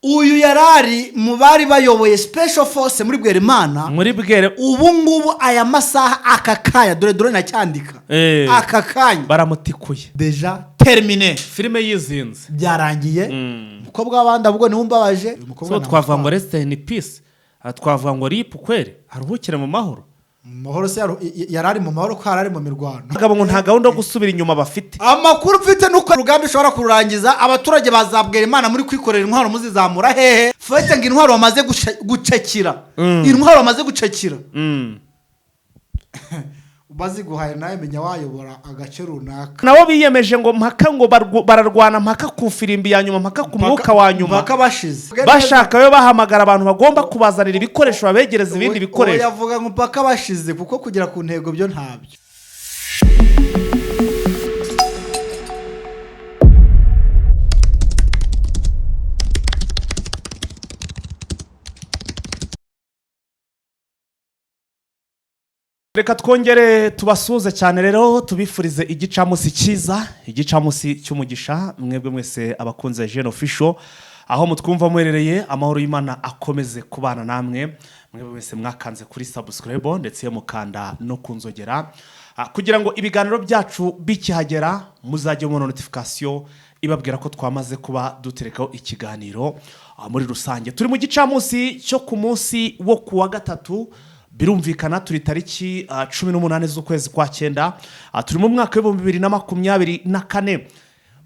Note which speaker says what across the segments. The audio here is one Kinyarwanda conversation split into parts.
Speaker 1: Uyu yarari mu bari bayoboye Special Force muri Bwerimana.
Speaker 2: Muri Bwere.
Speaker 1: Ubu ngubu aya masaha, aka kanya, dore dore nacyandika, aka kanya
Speaker 2: baramutikuye.
Speaker 1: Déjà terminé.
Speaker 2: Filime yizinze.
Speaker 1: Byarangiye. Umukobwa w'abandi ahubwo niwe umbabaje. Uyu mukobwa
Speaker 2: So twavuga ngo rest in peace. Aha twavuga ngo RIP kweri, aruhukire mu mahoro.
Speaker 1: Mu mahoro se yari ari mu mahoro ko yari ari mu mirwano?
Speaker 2: Abagabo ngo nta gahunda yo gusubira inyuma bafite.
Speaker 1: Amakuru mfite nuko urugamba ishobora kururangiza. Abaturage bazabwira Imana muri kwikorera intwaro muzizamura hehe? Fete ngo intwaro bamaze gucakira, intwaro bamaze gucakira, baziguhaye nawe menya wayobora agace runaka.
Speaker 2: Nabo biyemeje ngo mpaka ngo bararwana mpaka ku firimbi ya nyuma, mpaka ku mwuka wa nyuma.
Speaker 1: Mpaka bashize.
Speaker 2: Bashaka yo bahamagara abantu bagomba kubazanira ibikoresho, babegereza ibindi
Speaker 1: Uwo
Speaker 2: bikoresho.
Speaker 1: yavuga ngo mpaka bashize, kuko kugera ku ntego byo ntabyo.
Speaker 2: Reka twongere tubasuhuze cyane rero, tubifurize igicamunsi cyiza, igicamunsi cy'umugisha. Mwebwe mwese abakunze Jene Official, aho mutwumva muherereye, amahoro y'Imana akomeze kubana namwe. Mwebwe mwese mwakanze kuri subscribe ndetse mukanda no ku nzogera, kugira ngo ibiganiro byacu bikihagera muzajye mubona notification ibabwira ko twamaze kuba duterekaho ikiganiro. Muri rusange turi mu gicamunsi cyo ku munsi wo ku wa gatatu. Birumvikana turi tariki 18 z'ukwezi kwa cyenda. Turi mu mwaka w'2024.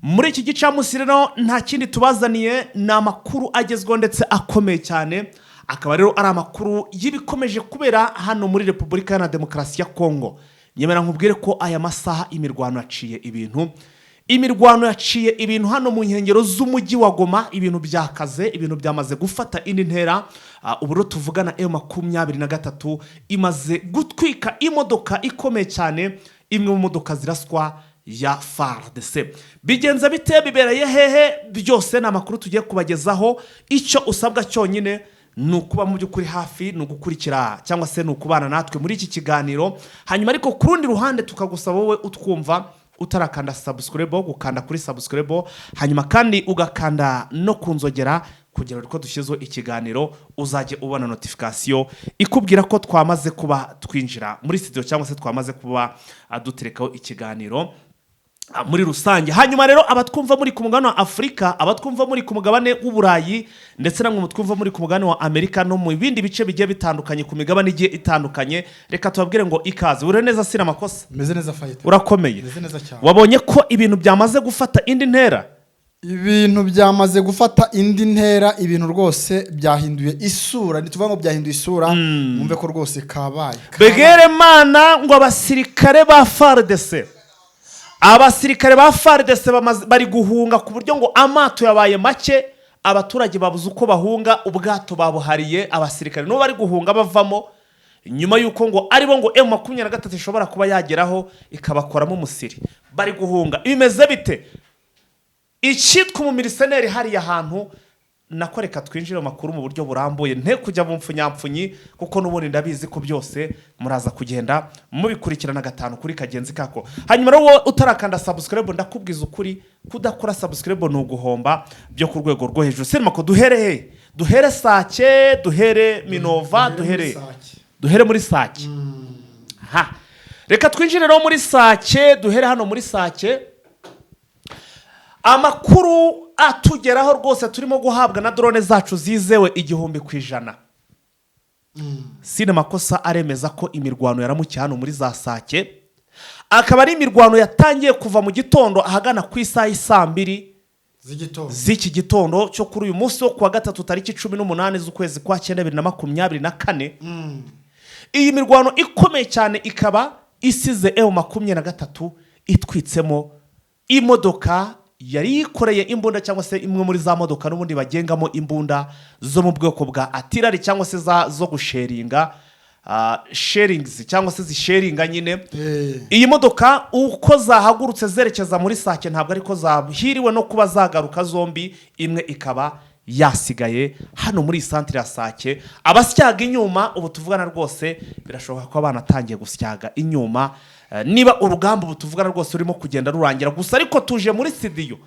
Speaker 2: Muri iki gicamunsi rero nta kindi tubazaniye, ni amakuru agezweho ndetse akomeye cyane, akaba rero ari amakuru y'ibikomeje kubera hano muri Repubulika Iharanira Demokarasi ya Kongo. Nyemera nkubwire ko aya masaha imirwano yaciye ibintu, imirwano yaciye ibintu hano mu nkengero z'umujyi wa Goma. Ibintu byakaze, ibintu byamaze gufata indi ntera. Ubu rero tuvugana M23 imaze gutwika imodoka ikomeye cyane, imwe mu modoka ziraswa ya FARDC. Bigenze bite? Bibereye hehe? Byose ni amakuru tugiye kubagezaho. Icyo usabwa cyonyine ni ukuba mu by'ukuri hafi, ni ugukurikira cyangwa se ni ukubana natwe muri iki kiganiro. Hanyuma ariko ku rundi ruhande tukagusaba wowe utwumva utarakanda subscribe, gukanda kuri subscribe, hanyuma kandi ugakanda no ku nzogera kugira ngo dushyizeho ikiganiro uzajye ubona notification ikubwira ko twamaze kuba twinjira muri studio cyangwa se twamaze kuba duterekaho ikiganiro muri rusange. Hanyuma rero abatwumva muri ku mugabane wa Afurika, abatwumva muri ku mugabane w'Uburayi, ndetse namwe mutwumva muri ku mugabane wa Amerika no mu bindi bice bigiye bitandukanye ku migabane igiye itandukanye, reka tubabwire ngo ikaze. Ure neza, sina amakosa?
Speaker 1: Meze neza, fayita.
Speaker 2: Urakomeye?
Speaker 1: Meze neza cyane.
Speaker 2: Wabonye ko ibintu byamaze gufata indi ntera?
Speaker 1: Ibintu byamaze gufata indi ntera, ibintu rwose byahinduye isura. Ntituvuga ngo byahinduye isura, mwumve ko rwose kabaye.
Speaker 2: Begere mana ngo abasirikare ba FARDC, abasirikare ba FARDC bari guhunga ku buryo ngo amato yabaye make, abaturage babuze uko bahunga, ubwato babuhariye abasirikare, nibo bari guhunga bavamo, nyuma y'uko ngo aribo ngo M23 ishobora kuba yageraho ikabakoramo umusiri. Bari guhunga. Bimeze bite? Icyitwa umumiriseneri hariya hantu nako. Reka twinjire mu makuru mu buryo burambuye, nte kujya mu mpfunyapfunyi, kuko n'ubundi ndabizi ko byose muraza kugenda mubikurikirana gatanu kuri kagenzi kako. Hanyuma rero wowe utarakanda subscribe, ndakubwiza ukuri, kudakora subscribe ni uguhomba byo ku rwego rwo hejuru. Serima ko duhere he? Duhere Sake, duhere Minova? Duhere muri Sake. Ha, reka twinjire rero muri Sake. Duhere hano muri Sake. Amakuru atugeraho rwose turimo guhabwa na drone zacu zizewe 1000%, sine makosa, aremeza ko imirwano yaramukiye hano muri za Sake, akaba ari imirwano yatangiye kuva mu gitondo ahagana ku isaha y'i 2:00
Speaker 1: z'igitondo
Speaker 2: z'iki gitondo cyo kuri uyu munsi wo kuwa gatatu, tariki 18 z'ukwezi kwa cyenda 2024. Iyi mirwano ikomeye cyane ikaba isize M23 itwitsemo imodoka yari yikoreye imbunda, cyangwa se imwe muri za modoka n'ubundi bagengamo imbunda zo mu bwoko bwa artillery, cyangwa se zo gusheringa, shelling cyangwa se zisheringa nyine. Iyi modoka uko zahagurutse zerekeza muri Sake ntabwo ariko zahiriwe no kuba zagaruka zombi, imwe ikaba yasigaye hano muri iyi santire ya Sake. Abasyaga inyuma ubu tuvugana rwose birashoboka ko banatangiye gusyaga inyuma. Niba urugamba ubu tuvugana rwose rurimo kugenda rurangira gusa, ariko tuje muri studio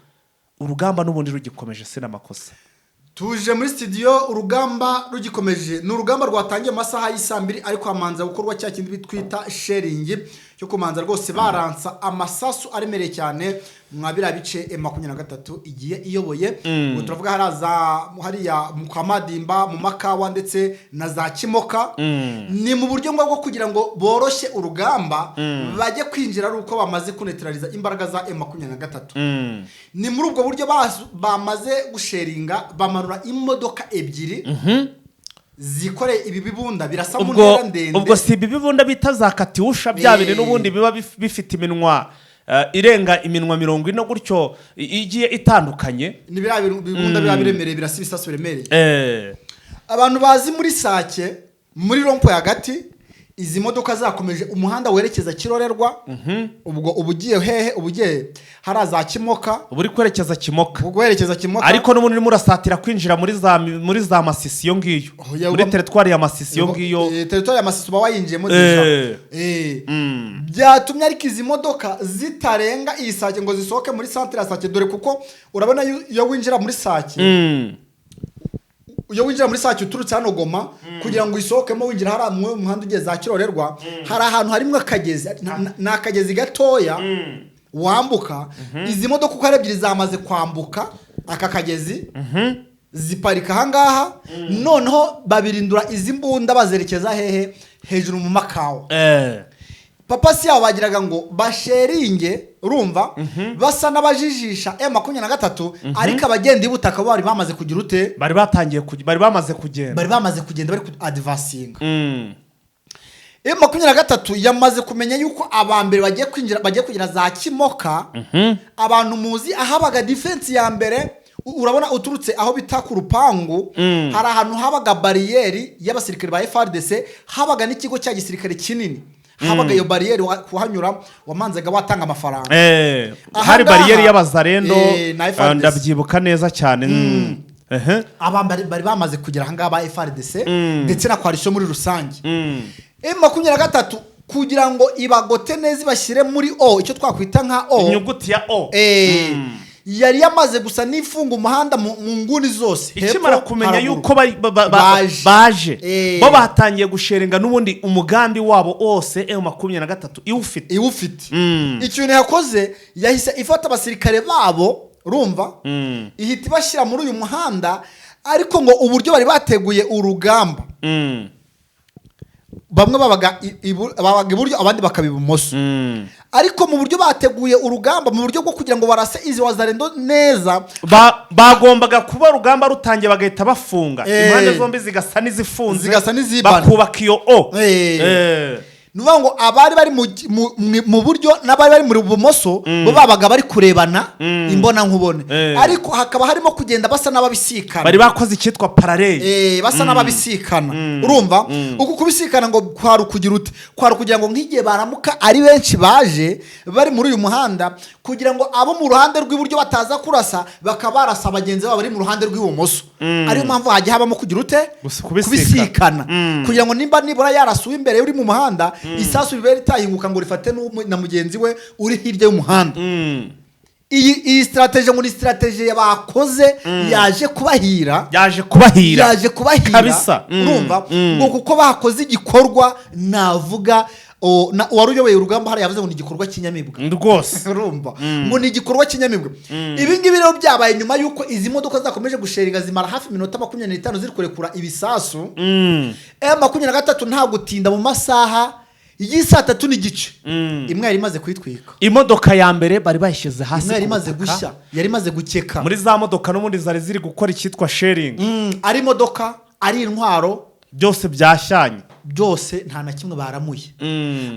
Speaker 2: urugamba n'ubundi rugikomeje, sina amakosa.
Speaker 1: Tuje muri studio urugamba rugikomeje. Ni urugamba rwatangiye mu masaha y'isaa 2, ariko hamanza gukorwa cya kindi twita shelling, cyo kumanza rwose baransa amasasu aremereye cyane mwa biriya bice M23 igiye iyoboye. Ubwo turavuga hariya hariya mu kwa Madimba, mu Makawa ndetse na za Kimoka. Ni mu buryo bwo kugira ngo boroshye urugamba, bajye kwinjira ari uko bamaze kunetraliza imbaraga za M23. Ni muri ubwo buryo bamaze gushellinga, bamanura imodoka ebyiri zikoreye ibi bibunda birasa mu
Speaker 2: Ubwo
Speaker 1: ntera ndende.
Speaker 2: Ubwo si ibi bibunda bita za Katyusha, bya bindi n'ubundi biba bifite iminwa irenga iminwa 40 gutyo, igiye itandukanye.
Speaker 1: Ni biriya bibunda biba biremereye, birasa ibisasu biremereye. Abantu bazi muri Sake, muri rond-point hagati, izi modoka zakomeje umuhanda werekeza Kirorerwa. Ubwo uba ugiye hehe? Uba ugiye hariya za Kimoka.
Speaker 2: Uba uri kwerekeza Kimoka.
Speaker 1: Ubwo werekeza Kimoka.
Speaker 2: Ariko n'ubundi urimo urasatira kwinjira muri za Masisi iyo ngiyo.
Speaker 1: Oya,
Speaker 2: muri teritwari ya Masisi iyo ngiyo.
Speaker 1: Teritwari ya Masisi uba wayinjiyemo déjà. Byatumye ariko izi modoka zitarenga iyi Sake ngo zisohoke muri santere ya Sake, dore kuko urabona iyo winjira muri Sake, iyo winjira muri Sake uturutse hano Goma, kugira ngo uyisohokemo winjira hariya mu muhanda ugeze za Kirorerwa, hari ahantu harimo akagezi, ni akagezi gatoya wambuka. Izi modoka uko ari ebyiri zamaze kwambuka aka kagezi, ziparika ahangaha, noneho babirindura izi mbunda bazerekeza hehe? Hejuru mu Makawa. Papa si yabo bagiraga ngo bashellinge, urumva, basa n'abajijisha M23, ariko abagenda ibutaka bo bari bamaze kugira ute?
Speaker 2: Bari batangiye bari bamaze kugenda.
Speaker 1: Bari bamaze kugenda, bari ku advancinga. M23 yamaze kumenya yuko aba mbere bagiye kwinjira, bagiye kugera za Kimoka. Abantu muzi ahabaga defense ya mbere, urabona uturutse aho bita ku rupangu, hari ahantu habaga bariyeri y'abasirikare ba FARDC, habaga n'ikigo cya gisirikare kinini. Habaga iyo bariyeri, kuhanyura wamanzaga watanga amafaranga. Aha
Speaker 2: Hari
Speaker 1: ngaha,
Speaker 2: bariyeri y'abazarendo.
Speaker 1: Na FARDC.
Speaker 2: Ndabyibuka neza cyane.
Speaker 1: Aba bari bamaze kugera ahangaha ba FARDC ndetse na coalition muri rusange. M23 kugira ngo ibagote neza, ibashyire muri O, icyo twakwita nka O,
Speaker 2: inyuguti ya O.
Speaker 1: Yari yamaze gusa n'ifunga umuhanda mu nguni zose.
Speaker 2: Ikimara
Speaker 1: Hepfo,
Speaker 2: kumenya
Speaker 1: haruguru.
Speaker 2: yuko
Speaker 1: Baje.
Speaker 2: baje, bo batangiye gushellinga n'ubundi umugambi wabo wose M23 iwufite.
Speaker 1: Iwufite. Ikintu yakoze, yahise ifata abasirikare babo, urumva, ihita ibashyira muri uyu muhanda. Ariko ngo uburyo bari bateguye urugamba, bamwe babaga iburyo, abandi bakaba ibumoso. Ariko mu buryo bateguye urugamba, mu buryo bwo kugira ngo barase izi wazarendo neza,
Speaker 2: Bagombaga kuba urugamba rutangiye bagahita bafunga impande zombi zigasa n'izifunze,
Speaker 1: Zigasa n'izibana.
Speaker 2: bakubaka iyo O.
Speaker 1: Ni ukuvuga ngo abari bari mu buryo n'abari bari mu bumoso bo babaga bari kurebana imbonankubone, ariko hakaba harimo kugenda basa n'ababisikana.
Speaker 2: Bari bakoze icyitwa parallèle.
Speaker 1: Basa n'ababisikana. Urumva, uku kubisikana ngo kwari ukugira ute? Kwari ukugira ngo nk'igihe baramuka ari benshi baje bari muri uyu muhanda, kugira ngo abo mu ruhande rw'iburyo bataza kurasa, bakaba barasa bagenzi babo bari mu ruhande rw'ibumoso. Ariyo mpamvu hajya habamo kugira ute?
Speaker 2: Kubisikana.
Speaker 1: Kubisikana, kugira ngo nimba nibura yarasuwe imbere uri mu muhanda, isasu ribe ritahinguka ngo rifate na mugenzi we uri hirya y'umuhanda. Iyi stratégie ngo ni stratégie bakoze yaje kubahira.
Speaker 2: Yaje kubahira.
Speaker 1: Yaje kubahira.
Speaker 2: Kabisa.
Speaker 1: Urumva, ngo kuko bakoze igikorwa navuga uwari uyoboye urugamba hariya yavuze ngo ni igikorwa cy'inyamibwa.
Speaker 2: Rwose.
Speaker 1: Urumva, ngo ni igikorwa cy'inyamibwa. Ibi ngibi rero byabaye nyuma y'uko izi modoka zakomeje gushellinga, zimara hafi iminota 25 ziri kurekura ibisasu. M23 nta gutinda, mu masaha y'isaa 3:30 imwe yari imaze kuyitwika.
Speaker 2: Imodoka ya mbere bari bayishyize hasi
Speaker 1: Imwe yari
Speaker 2: ku
Speaker 1: imaze
Speaker 2: butaka.
Speaker 1: gushya, yari imaze gukeka.
Speaker 2: Muri za modoka n'ubundi zari ziri gukora icyitwa shelling.
Speaker 1: Ari imodoka, ari intwaro,
Speaker 2: byose byashyanye.
Speaker 1: Byose nta na kimwe baramuye.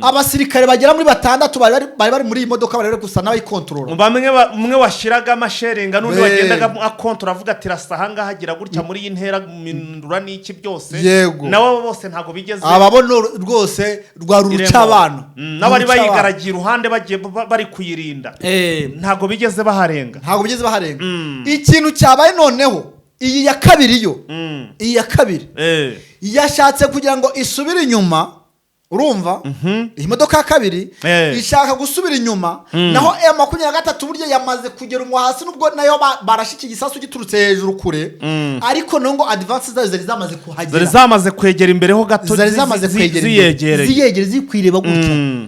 Speaker 1: Abasirikare bagera muri batandatu bari muri iyi modoka, bari bari gusa n'abayikontorora.
Speaker 2: Bamwe umwe washyiraga amashellinga n'undi wagendaga akontora, avuga ati: "Rasa ahangaha, gira gutya muri iyi ntera, mindura n'iki byose." Nabo bose ntabwo bigeze
Speaker 1: Ababona rwose rwari urucabana.
Speaker 2: N'abari
Speaker 1: Urucabana.
Speaker 2: bayigaragiye iruhande, bagiye bari kuyirinda, ntabwo bigeze baharenga.
Speaker 1: Ntabwo bigeze baharenga. Ikintu cyabaye noneho, iyi ya kabiri yo, iyi ya kabiri yashatse kugira ngo isubire inyuma. Urumva, iyi modoka ya kabiri ishaka gusubira inyuma, naho M23 burya yamaze kugera umwo hasi, nubwo nayo barashe iki gisasu giturutse hejuru kure, ariko nayo ngo advance zayo zari zamaze kuhagera.
Speaker 2: Zari zamaze kwegera imbere ho gato.
Speaker 1: Zari zamaze kwegera imbere.
Speaker 2: Ziyegereye.
Speaker 1: Ziyegereye, ziri kwireba gutya.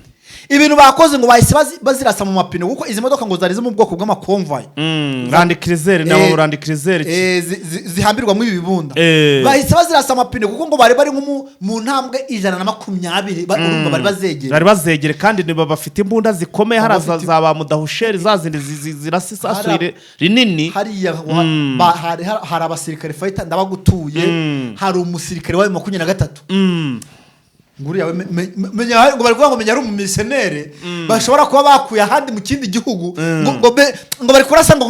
Speaker 1: Ibintu bakoze, ngo bahise bazirasa mu mapine, kuko izi modoka ngo zari zo mu bwoko bw'amaconvoy.
Speaker 2: Land Cruiser nabo, Land Cruiser.
Speaker 1: Zihambirwamo ibi bibunda. Bahise bazirasa amapine, kuko ngo bari bari nko mu ntambwe 120, urumva bari bazegera.
Speaker 2: Bari bazegere, kandi niba bafite imbunda zikomeye, hari
Speaker 1: Bafite-
Speaker 2: za ba mudahusheri, za zindi zirasa isasu rinini.
Speaker 1: Hariya hari abasirikare, fayita ndabagutuye, hari umusirikare wa 23 nguriya we, menya ngo bari kuvuga ngo menya ari umumercenaire bashobora kuba bakuye ahandi mu kindi gihugu, ngo bari kurasa ngo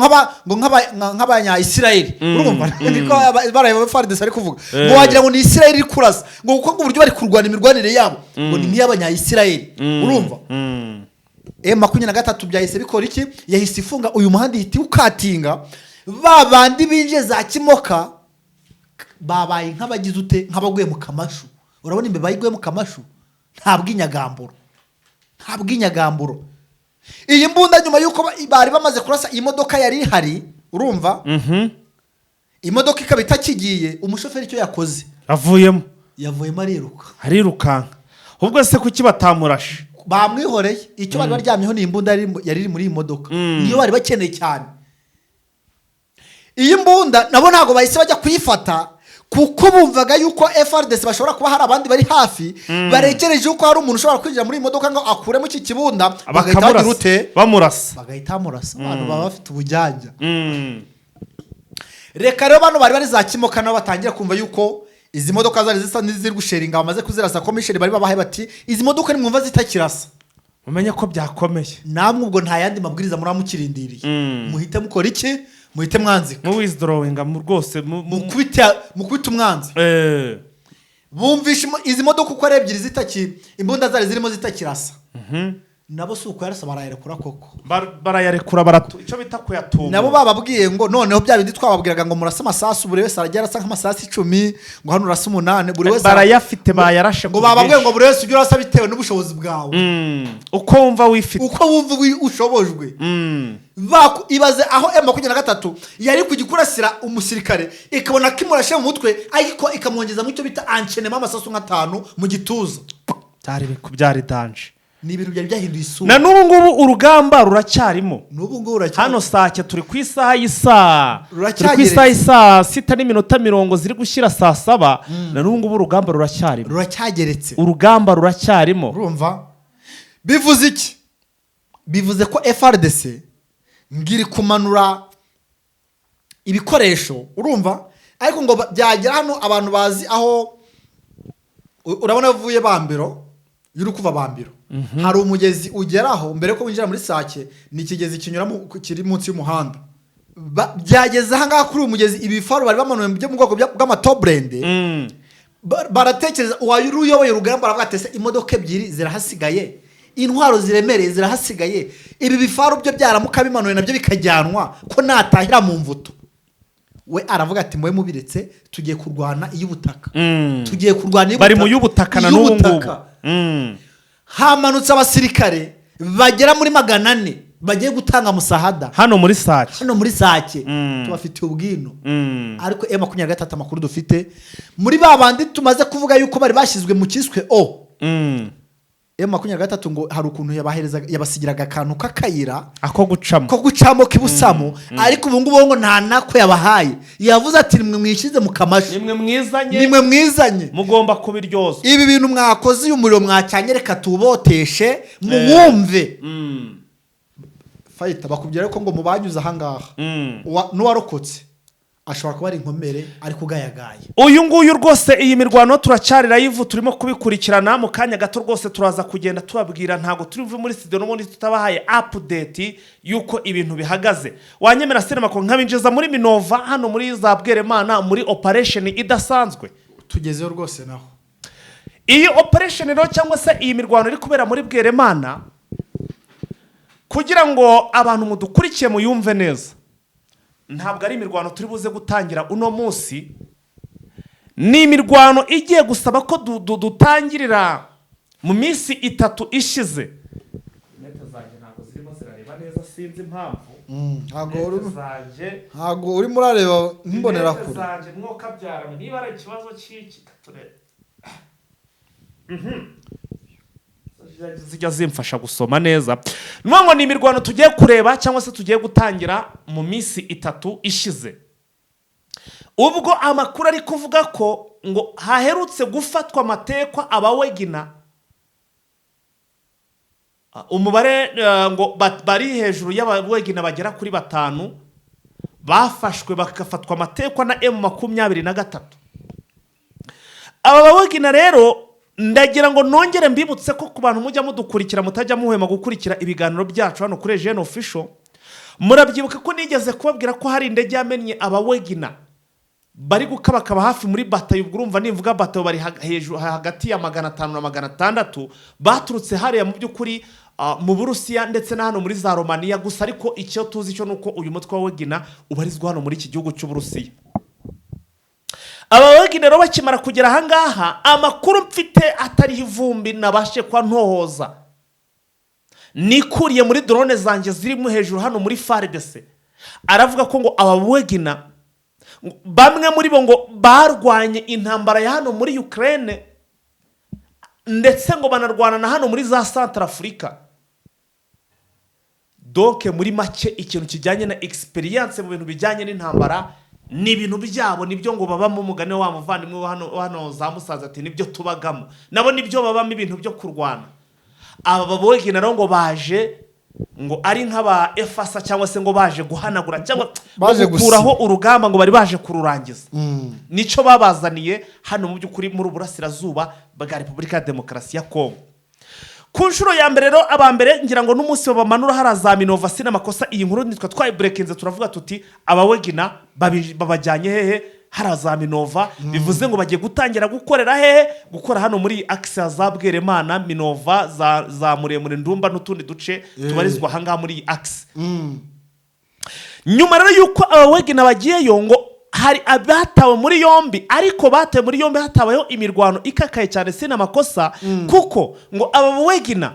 Speaker 1: nk'abanya-Isirayeli. Urumva, niko baraye ba FARDC ari kuvuga ngo wagira ngo ni Isirayeli iri kurasa, ngo kuko ngo uburyo bari kurwana, imirwanire yabo ngo ni nk'iy'abanya-Isirayeli. Urumva, M23 byahise bikora iki? Yahise ifunga uyu muhanda, ihita iwukatinga. Ba bandi binjiye za Kimoka babaye nk'abagize ute? Nk'abaguye mu kamashu. Urabona imbeba yiguye mu kamashu, nta bw'inyagamburo, nta bw'inyagamburo. Iyi mbunda, nyuma y'uko bari bamaze kurasa iyi modoka yari ihari, urumva, imodoka ikaba itakigiye, umushoferi icyo yakoze,
Speaker 2: Avuyemo.
Speaker 1: yavuyemo ariruka.
Speaker 2: Arirukanka. Ubwo se kuki batamurashe?
Speaker 1: Bamwihoreye. Icyo bari baryamyeho ni imbunda yari iri muri iyi modoka, niyo bari bakeneye cyane. Iyi mbunda nabo ntabwo bahise bajya kuyifata, kuko bumvaga yuko FARDC bashobora kuba hari abandi bari hafi barekereje yuko hari umuntu ushobora kwinjira muri iyi modoka ngo akuremo iki kibunda, bagahita bagira
Speaker 2: Bakamurasa.
Speaker 1: ute?
Speaker 2: Bamurasa.
Speaker 1: Bagahita bamurasa. Abantu baba bafite ubujyanja. Reka rero bano bari bari za Kimoka nabo batangira kumva yuko izi modoka zari zisa n'iziri gusheringa, bamaze kuzirasa, ko mission bari babahaye bati: "Izi modoka nimwumva zitakirasa,
Speaker 2: mumenye ko byakomeye."
Speaker 1: Namwe ubwo nta yandi mabwiriza muraba mukirindiriye, muhite mukora iki? Muhite mwanzika.
Speaker 2: Mu withdrawinga mu rwose
Speaker 1: Mukubite umwanzi. Bumvishe izi modoka uko ari ebyiri zitaki, imbunda zari zirimo zitakirasa, nabo si uko yarasa, barayarekura koko.
Speaker 2: Barayarekura, baratu icyo bita kuyatumura.
Speaker 1: Nabo bababwiye ngo noneho bya bindi twababwiraga ngo murase amasasu, buri wese arajya arasa nk'amasasu 10, ngo hano urasa umunani, buri wese
Speaker 2: Barayafite, bayarashe
Speaker 1: ngo
Speaker 2: ku
Speaker 1: bababwiye
Speaker 2: bwinshi.
Speaker 1: ngo buri wese ujye urasa bitewe n'ubushobozi bwawe.
Speaker 2: Uko wumva wifite.
Speaker 1: Uko wumva ushobojwe. Ibaze aho M23 yari kujya kurasira umusirikare, ikabona ko imurashe mu mutwe, ariko ikamwongeza mu cyo bita enchaînement amasasu nk'atanu mu gituza.
Speaker 2: Byari danger.
Speaker 1: Ni ibintu byari byahinduye isura.
Speaker 2: Na n'ubu ngubu urugamba ruracyarimo.
Speaker 1: N'ubu ngubu uracyari.
Speaker 2: Hano Sake turi ku isaha y'isaa turi ku
Speaker 1: Ruracyageretse.
Speaker 2: isaha y'isaa sita n'iminota mirongo ziri gushyira saa saba, na n'ubu ngubu urugamba ruracyarimo.
Speaker 1: Ruracyageretse.
Speaker 2: Urugamba ruracyarimo.
Speaker 1: Urumva bivuze iki? Bivuze ko FARDC ngiri kumanura ibikoresho, urumva, ariko ngo byagera hano abantu bazi aho urabona uvuye Bambiro, iyo uri kuva Bambiro hari umugezi ugeraho mbere ko winjira muri Sake, ni ikigezi kinyura kiri munsi y'umuhanda. Byageze ahangaha kuri uyu mugezi, ibifaru bari bamanuye byo mu bwoko bw'amato blindé, baratekereza, uwari uyoboye urugamba aravuga ati: "Ese imodoka ebyiri zirahasigaye, intwaro ziremereye zirahasigaye, ibi bifaru byo byaramuka bimanuwe nabyo bikajyanwa, ko natahira mu mvuto?" We aravuga ati: "Mube mubiretse, tugiye kurwana iy'ubutaka." Tugiye kurwana
Speaker 2: Bari mu y'ubutaka na n'ubu ngubu.
Speaker 1: iy'ubutaka. Hamanutse abasirikare bagera muri 400 bagiye gutanga musahada.
Speaker 2: Hano muri Sake.
Speaker 1: Hano muri Sake. Tubafitiye ubwino. Ariko M23, amakuru dufite muri ba bandi tumaze kuvuga yuko bari bashyizwe mu kiswe o M23, ngo hari ukuntu yabaherezaga, yabasigiraga akantu k'akayira
Speaker 2: ako gucamo.
Speaker 1: Ko gucamo k'ibusamo, ariko ubu ngubu ngo nta nako yabahaye. Yavuze ati: "Nimwe mwishyize mu kamashu."
Speaker 2: Nimwe mwizanye.
Speaker 1: Nimwe mwizanye.
Speaker 2: Mugomba kubiryozwa.
Speaker 1: Ibi bintu mwakoze, uyu muriro mwacanye, reka tuwuboteshe muwumve. Fayita bakubwira ko ngo mubanyuze ahangaha, n'uwarokotse ashobora kuba ari inkomere, ari kugayagaya.
Speaker 2: Uyu nguyu rwose, iyi mirwano turacyari live, turimo kubikurikirana. Mu kanya gato rwose turaza kugenda tubabwira. Ntabwo turi buve muri studio n'ubundi tutabahaye update y'uko ibintu bihagaze. Wanyemera Seremako nkabinjiza muri Minova, hano muri za Bweremana, muri operation idasanzwe?
Speaker 1: Tugezeyo rwose naho.
Speaker 2: Iyi operation rero, cyangwa se iyi mirwano iri kubera muri Bweremana, kugira ngo abantu mudukurikiye muyumve neza, ntabwo ari imirwano turi buze gutangira uno munsi. Ni imirwano igiye gusaba ko dutangirira Mu minsi 3 ishize, lunettes zanjye ntabwo zirimo zirareba neza, sinzi impamvu.
Speaker 1: Ntabwo
Speaker 2: Lunettes
Speaker 1: uri
Speaker 2: zanjye,
Speaker 1: ntabwo urimo urareba nk'imbonerakure.
Speaker 2: Lunettes zanjye, mwoka byarame, niba ari ikibazo cy'iki turebe. Zijya zimfasha gusoma neza. Ni ngo ni imirwano tugiye kureba cyangwa se tugiye gutangira mu minsi 3 ishize, ubwo amakuru ari kuvuga ko ngo haherutse gufatwa amatekwa abawegina, umubare ngo bari hejuru y'abawegina bagera kuri batanu bafashwe, bagafatwa amatekwa na M23. Aba bawegina rero, ndagira ngo nongere mbibutse ko ku bantu mujya mudukurikira, mutajya muhwema gukurikira ibiganiro byacu hano kuri Eugene Official, murabyibuka ko nigeze kubabwira ko hari indege yamennye abawegina bari gukabakaba hafi muri batayo. Ubwo urumva nimvuga batayo, bari hejuru hagati ya 500 na 600, baturutse hariya mu by'ukuri mu Burusiya ndetse na hano muri za Romaniya. Gusa ariko icyo tuzi cyo ni uko uyu mutwe wa Wegina ubarizwa hano muri iki gihugu cy'Uburusiya. Aba Wegina rero bakimara kugera ahangaha, amakuru mfite atariho ivumbi, nabashe kuba ntohoza nikuriye muri drone zanjye zirimo hejuru hano muri FARDC, aravuga ko ngo aba Wegina bamwe muri bo ngo barwanye intambara ya hano muri Ukraine, ndetse ngo banarwana na hano muri za Centrafrica. Donc muri make, ikintu kijyanye na experience mu bintu bijyanye n'intambara ni ibintu byabo, nibyo ngo babamo. Umugani wa muvandimwe wa hano za Musaza ati: "Nibyo tubagamo." Nabo nibyo babamo, ibintu byo kurwana. Aba babogina rero ngo baje ngo ari nk'aba efasa, cyangwa se ngo baje guhanagura cyangwa
Speaker 1: Baje
Speaker 2: gukuraho urugamba, ngo bari baje kururangiza. Nicyo babazaniye hano mu by'ukuri muri Uburasirazuba bwa Repubulika ya Demokarasi ya Kongo. Ku nshuro ya mbere rero, aba mbere ngira ngo n'umunsi bamanura hariya za Minova, si n'amakosa, iyi nkuru nitwe twayiburekinze, turavuga tuti abawegina babajyanye hehe? Hariya za Minova. Bivuze ngo bagiye gutangira gukorera hehe? Gukora hano muri axe ya za Bweremana, Minova, za Muremure, Ndumba n'utundi duce tubarizwa ahangaha muri iyi axe. Nyuma rero y'uko abawegina bagiyeyo, ngo hari abatawe muri yombi, ariko batawe muri yombi hatabayeho imirwano ikakaye cyane, si n'amakosa, kuko ngo aba bawegina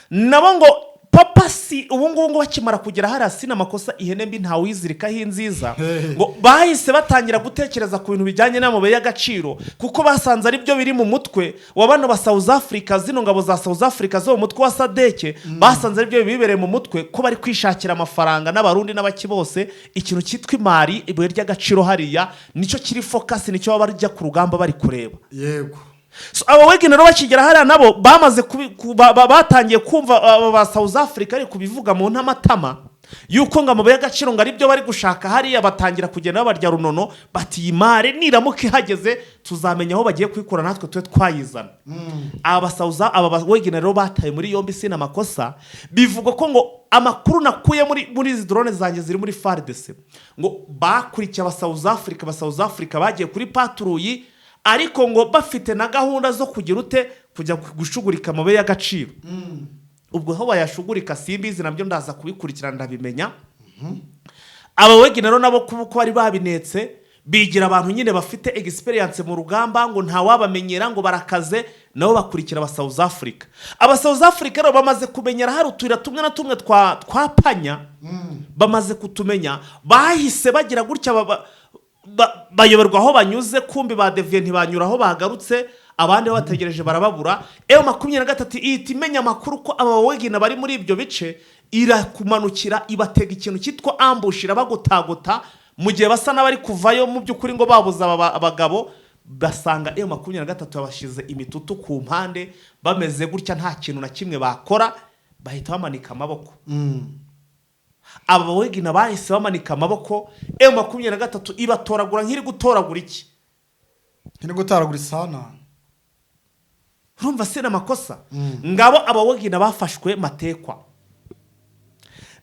Speaker 2: nabo ngo papa si ubu ngubu ngo bakimara kugera hariya, si n'amakosa, ihene mbi ntawuyizirikaho inziza, ngo bahise batangira gutekereza ku bintu bijyanye n'amabuye y'agaciro, kuko basanze ari byo biri mu mutwe wa bano ba South Africa, zino ngabo za South Africa zo mu mutwe wa SADC. Basanze ari byo bibereye mu mutwe, ko bari kwishakira amafaranga n'Abarundi n'abaki bose. Ikintu cyitwa imari, ibuye ry'agaciro hariya nicyo kiri focus, nicyo baba bajya ku rugamba bari kureba. So, aba wegina rero bakigera hariya nabo bamaze batangiye kumva aba ba South Africa ari kubivuga mu ntamatama yuko ngo amabuye y'agaciro ngo aribyo bari gushaka hariya. Batangira kugenda babarya runono, bati: "Iyi mari niramuka ihageze tuzamenya aho bagiye kuyikura, natwe tube twayizana." Aba South aba wegina rero bataye muri yombi, si n'amakosa, bivugwa ko ngo amakuru nakuye muri izi drone zanjye ziri muri FARDC, ngo bakurikiye aba South Africa. Aba South Africa bagiye kuri patrouille, ariko ngo bafite na gahunda zo kugira ute? Kujya gushugurika amabuye y'agaciro. Ubwo aho bayashugurika simbizi, nabyo ndaza kubikurikirana ndabimenya. Aba wegina rero nabo kuko bari babinetse, bigira abantu nyine bafite experience mu rugamba, ngo ntawabamenyera, ngo barakaze, nabo bakurikira aba South Africa. Aba South Africa rero bamaze kumenyera hari utuyira tumwe na tumwe twa panya, bamaze kutumenya, bahise bagira gutya bayoberwa aho banyuze, kumbi badeviye, ntibanyura aho bagarutse. Abandi babategereje barababura. M23 ihita imenya amakuru ko aba bawegina bari muri ibyo bice, irakumanukira, ibatega ikintu cyitwa ambush, irabagotagota mu gihe basa n'abari kuvayo. Mu by'ukuri ngo babuze aba abagabo, basanga M23 yabashyize imitutu ku mpande, bameze gutya, nta kintu na kimwe bakora, bahita bamanika amaboko. Aba bawegina bahise bamanika amaboko, M23 ibatoragura nk'iri gutoragura iki?
Speaker 1: Ntiri gutoragura isana.
Speaker 2: Urumva si amakosa, ngabo abawegina bafashwe matekwa.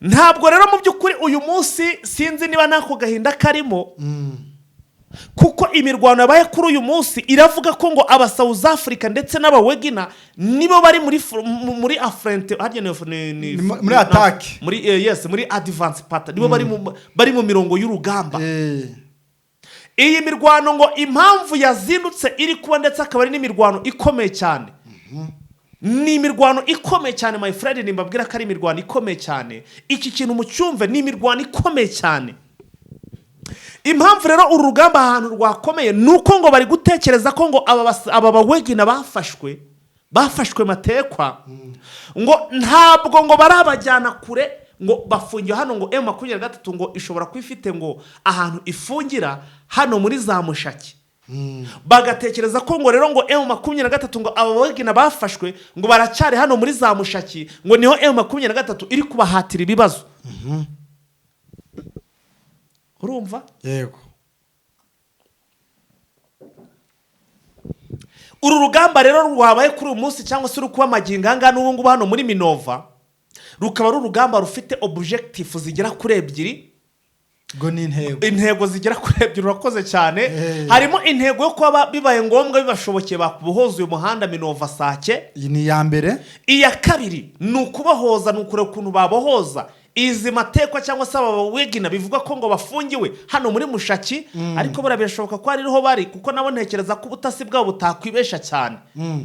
Speaker 2: Ntabwo rero mu by'ukuri uyu munsi sinzi niba n'ako gahinda karimo, kuko imirwano yabaye kuri uyu munsi iravuga ko ngo aba South Africa ndetse n'abawegina nibo bari muri front harya
Speaker 1: Ni muri attack.
Speaker 2: Muri yes, muri advance part, nibo bari mu mirongo y'urugamba. Iyi mirwano ngo impamvu yazindutse iri kuba, ndetse akaba ari n'imirwano ikomeye cyane. Ni imirwano ikomeye cyane, my friend. Nimbabwira ko ari imirwano ikomeye cyane, iki kintu mucyumve, ni imirwano ikomeye cyane. Impamvu rero uru rugamba ahantu rwakomeye ni uko ngo bari gutekereza ko ngo aba bawegina bafashwe matekwa, ngo ntabwo ngo barabajyana kure, ngo bafungiwe hano. Ngo M23 ngo ishobora kuba ifite ngo ahantu ifungira hano muri za Mushaki. Bagatekereza ko ngo rero ngo M23, ngo aba bawegina bafashwe ngo baracyari hano muri za Mushaki, ngo niho M23 iri kubahatira ibibazo. Urumva?
Speaker 1: Yego.
Speaker 2: Uru rugamba rero rwabaye kuri uyu munsi, cyangwa se uri kuba magingo aya ngaya n'ubu ngubu hano muri Minova, rukaba ari urugamba rufite objectif zigera kuri ebyiri.
Speaker 1: Ngo ni intego.
Speaker 2: Intego zigera kuri ebyiri, urakoze cyane.
Speaker 1: Hey.
Speaker 2: Harimo intego yo kuba bibaye ngombwa, bibashobokeye, bakubohoza uyu muhanda Minova Sake.
Speaker 1: Iyi ni iya mbere.
Speaker 2: Iya kabiri ni ukubohoza, ni ukureba ukuntu babohoza izi matekwa cyangwa se aba bawegina bivuga ko ngo bafungiwe hano muri Mushaki. Ariko buriya birashoboka ko ariho bari, kuko nabo ntekereza ko ubutasi bwabo butakwibesha cyane.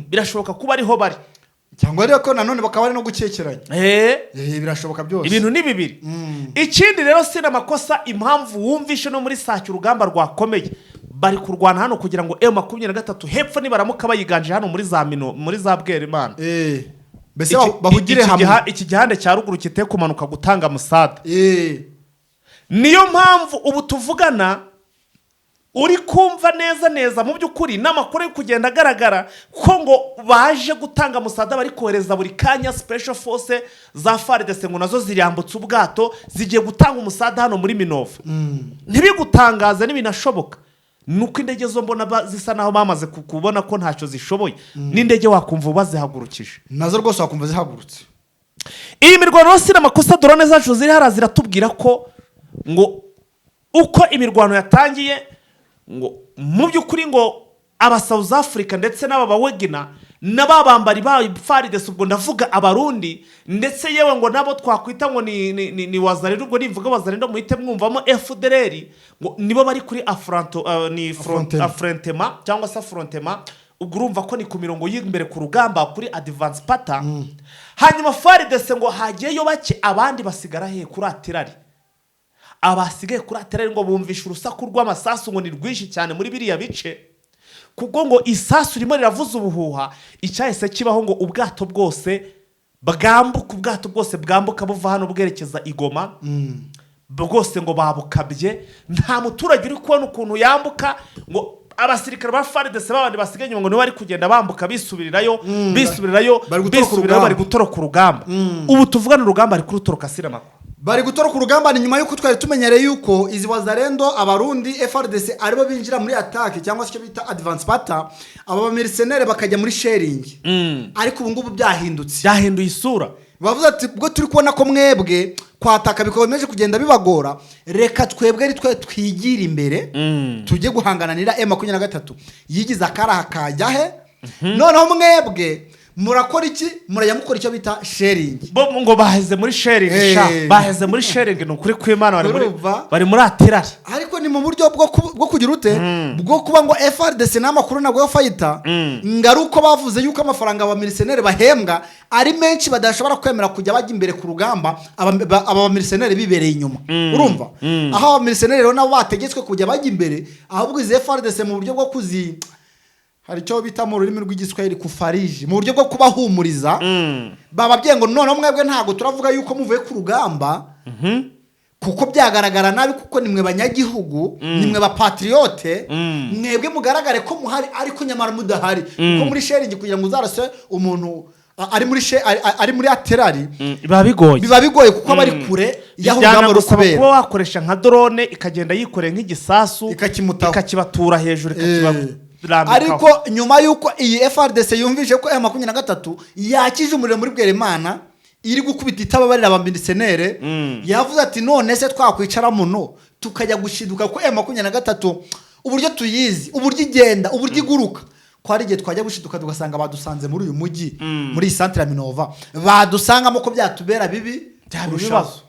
Speaker 2: Birashoboka kuba ariho bari.
Speaker 1: Cyangwa rero ko nanone bakaba bari no gukekeranya. Birashoboka byose.
Speaker 2: Ibintu ni bibiri. Ikindi rero, si n'amakosa, impamvu wumvishe no muri Sake urugamba rwakomeye, bari kurwana hano kugira ngo M23 hepfo nibaramuka bayiganje hano muri za Mino, muri za Bwerimana,
Speaker 1: Mbese bahugire hamwe.
Speaker 2: Iki gihande cya ruguru kite kumanuka gutanga musada. Niyo mpamvu ubu tuvugana uri kumva neza neza, mu by'ukuri n'amakuru ari kugenda agaragara ko ngo baje gutanga musada, bari kohereza buri kanya special force za FARDC, ngo nazo zirambutse ubwato, zigiye gutanga umusada hano muri Minova. Ntibigutangaze, ntibinashoboka, ni uko indege zo mbona zisa naho bamaze kubona ko ntacyo zishoboye, n'indege wakumva bazihagurukije.
Speaker 1: Nazo rwose wakumva zihagurutse.
Speaker 2: Iyi mirwano yose n'amakosa, drone zacu ziri hariya ziratubwira ko ngo uko imirwano yatangiye, ngo mu by'ukuri ngo aba South Africa ndetse n'aba bawegina n'ababambari ba FARDC, ubwo ndavuga Abarundi, ndetse yewe ngo nabo twakwita ngo ni Wazalendo. Ubwo nimvuga Wazalendo muhite mwumvamo FDLR, ngo nibo bari kuri affronto, ni front,
Speaker 1: Affrontement.
Speaker 2: affrontement cyangwa se affrontement. Ubwo urumva ko ni ku mirongo y'imbere ku rugamba, kuri advance pata. Hanyuma FARDC ngo hagiyeyo bake, abandi basigara he? Kuri artillery. Abasigaye kuri artillery ngo bumvishe urusaku rw'amasasu, ngo ni rwinshi cyane muri biriya bice, kuko ngo isasu ririmo riravuza ubuhuha. Icyahise kibaho, ngo ubwato bwose bwambuka, ubwato bwose bwambuka buva hano bwerekeza i Goma bwose ngo babukabye. Nta muturage uri kubona ukuntu yambuka. Ngo abasirikare ba FARDC babandi basigaye inyuma ngo nibo bari kugenda bambuka, bisubirirayo, bisubirirayo,
Speaker 1: Bari gutoroka
Speaker 2: bisubirirayo, bari
Speaker 1: urugamba.
Speaker 2: Gutoroka urugamba. Ubu tuvugana urugamba ari kurutoroka siramakuru.
Speaker 1: Bari gutoroka urugamba. Ni nyuma y'uko twari tumenyereye yuko izi Wazalendo, Abarundi, FARDC aribo binjira muri attaque cyangwa se icyo bita advance pata, aba bamerisenere bakajya muri shelling, ariko ubu ngubu byahindutse.
Speaker 2: Byahinduye isura.
Speaker 1: Bavuze ati: "Ubwo turi kubona ko mwebwe kwataka bikomeje kugenda bibagora, reka twebwe ari twe twigira imbere, tujye guhangana n'ira M23 yigize akaraha kajya he. Noneho mwebwe murakora iki? Murajya mukora icyo bita shelling."
Speaker 2: Bo ngo baheze muri shelling. Sha, baheze muri shelling, ni ukuri kw'Imana, bari muri
Speaker 1: Urumva?
Speaker 2: bari muri artillery.
Speaker 1: Ariko ni mu buryo bwo kugira ute, bwo kuba ngo FARDC n'amakuru ntabwo yo fayita, ngo ari uko bavuze yuko amafaranga abamiriseneri bahembwa ari menshi, badashobora kwemera kujya bajya imbere ku rugamba aba bamiriseneri bibereye inyuma. Urumva aho abamiriseneri rero nabo bategetswe kujya bajya imbere, ahubwo izi FARDC mu buryo bwo kuzi, hari icyo bita mu rurimi rw'Igiswahili kufariji, mu buryo bwo kubahumuriza, bababwiye ngo noneho mwebwe ntabwo turavuga yuko muvuye ku rugamba, kuko byagaragara nabi, kuko nimwe banyagihugu, nimwe bapatriyote, mwebwe mugaragare ko muhari ariko nyamara mudahari, kuko muri shelling kugira ngo uzarase umuntu ari muri ari muri artillery
Speaker 2: Biba bigoye.
Speaker 1: Biba bigoye kuko aba ari kure y'aho urugamba ruri
Speaker 2: Byanagusaba
Speaker 1: kubera.
Speaker 2: kuba wakoresha nka drone ikagenda yikoreye nk'igisasu,
Speaker 1: Ikakimutaho.
Speaker 2: ikakibatura hejuru, ikakibarambikaho.
Speaker 1: Ariko nyuma y'uko iyi FARDC yumvise ko M23 yakije umuriro muri Bweremana, iri gukubita itababarira abamilisenere, yavuze ati: "None se twakwicara muno tukajya gushiduka ko M23, uburyo tuyizi, uburyo igenda, uburyo iguruka, ko hari igihe twajya gushiduka tugasanga badusanze muri uyu mujyi, muri iyi santire ya Minova, badusangamo, ko byatubera bibi
Speaker 2: Byaba
Speaker 1: kurushaho?"
Speaker 2: ibibazo.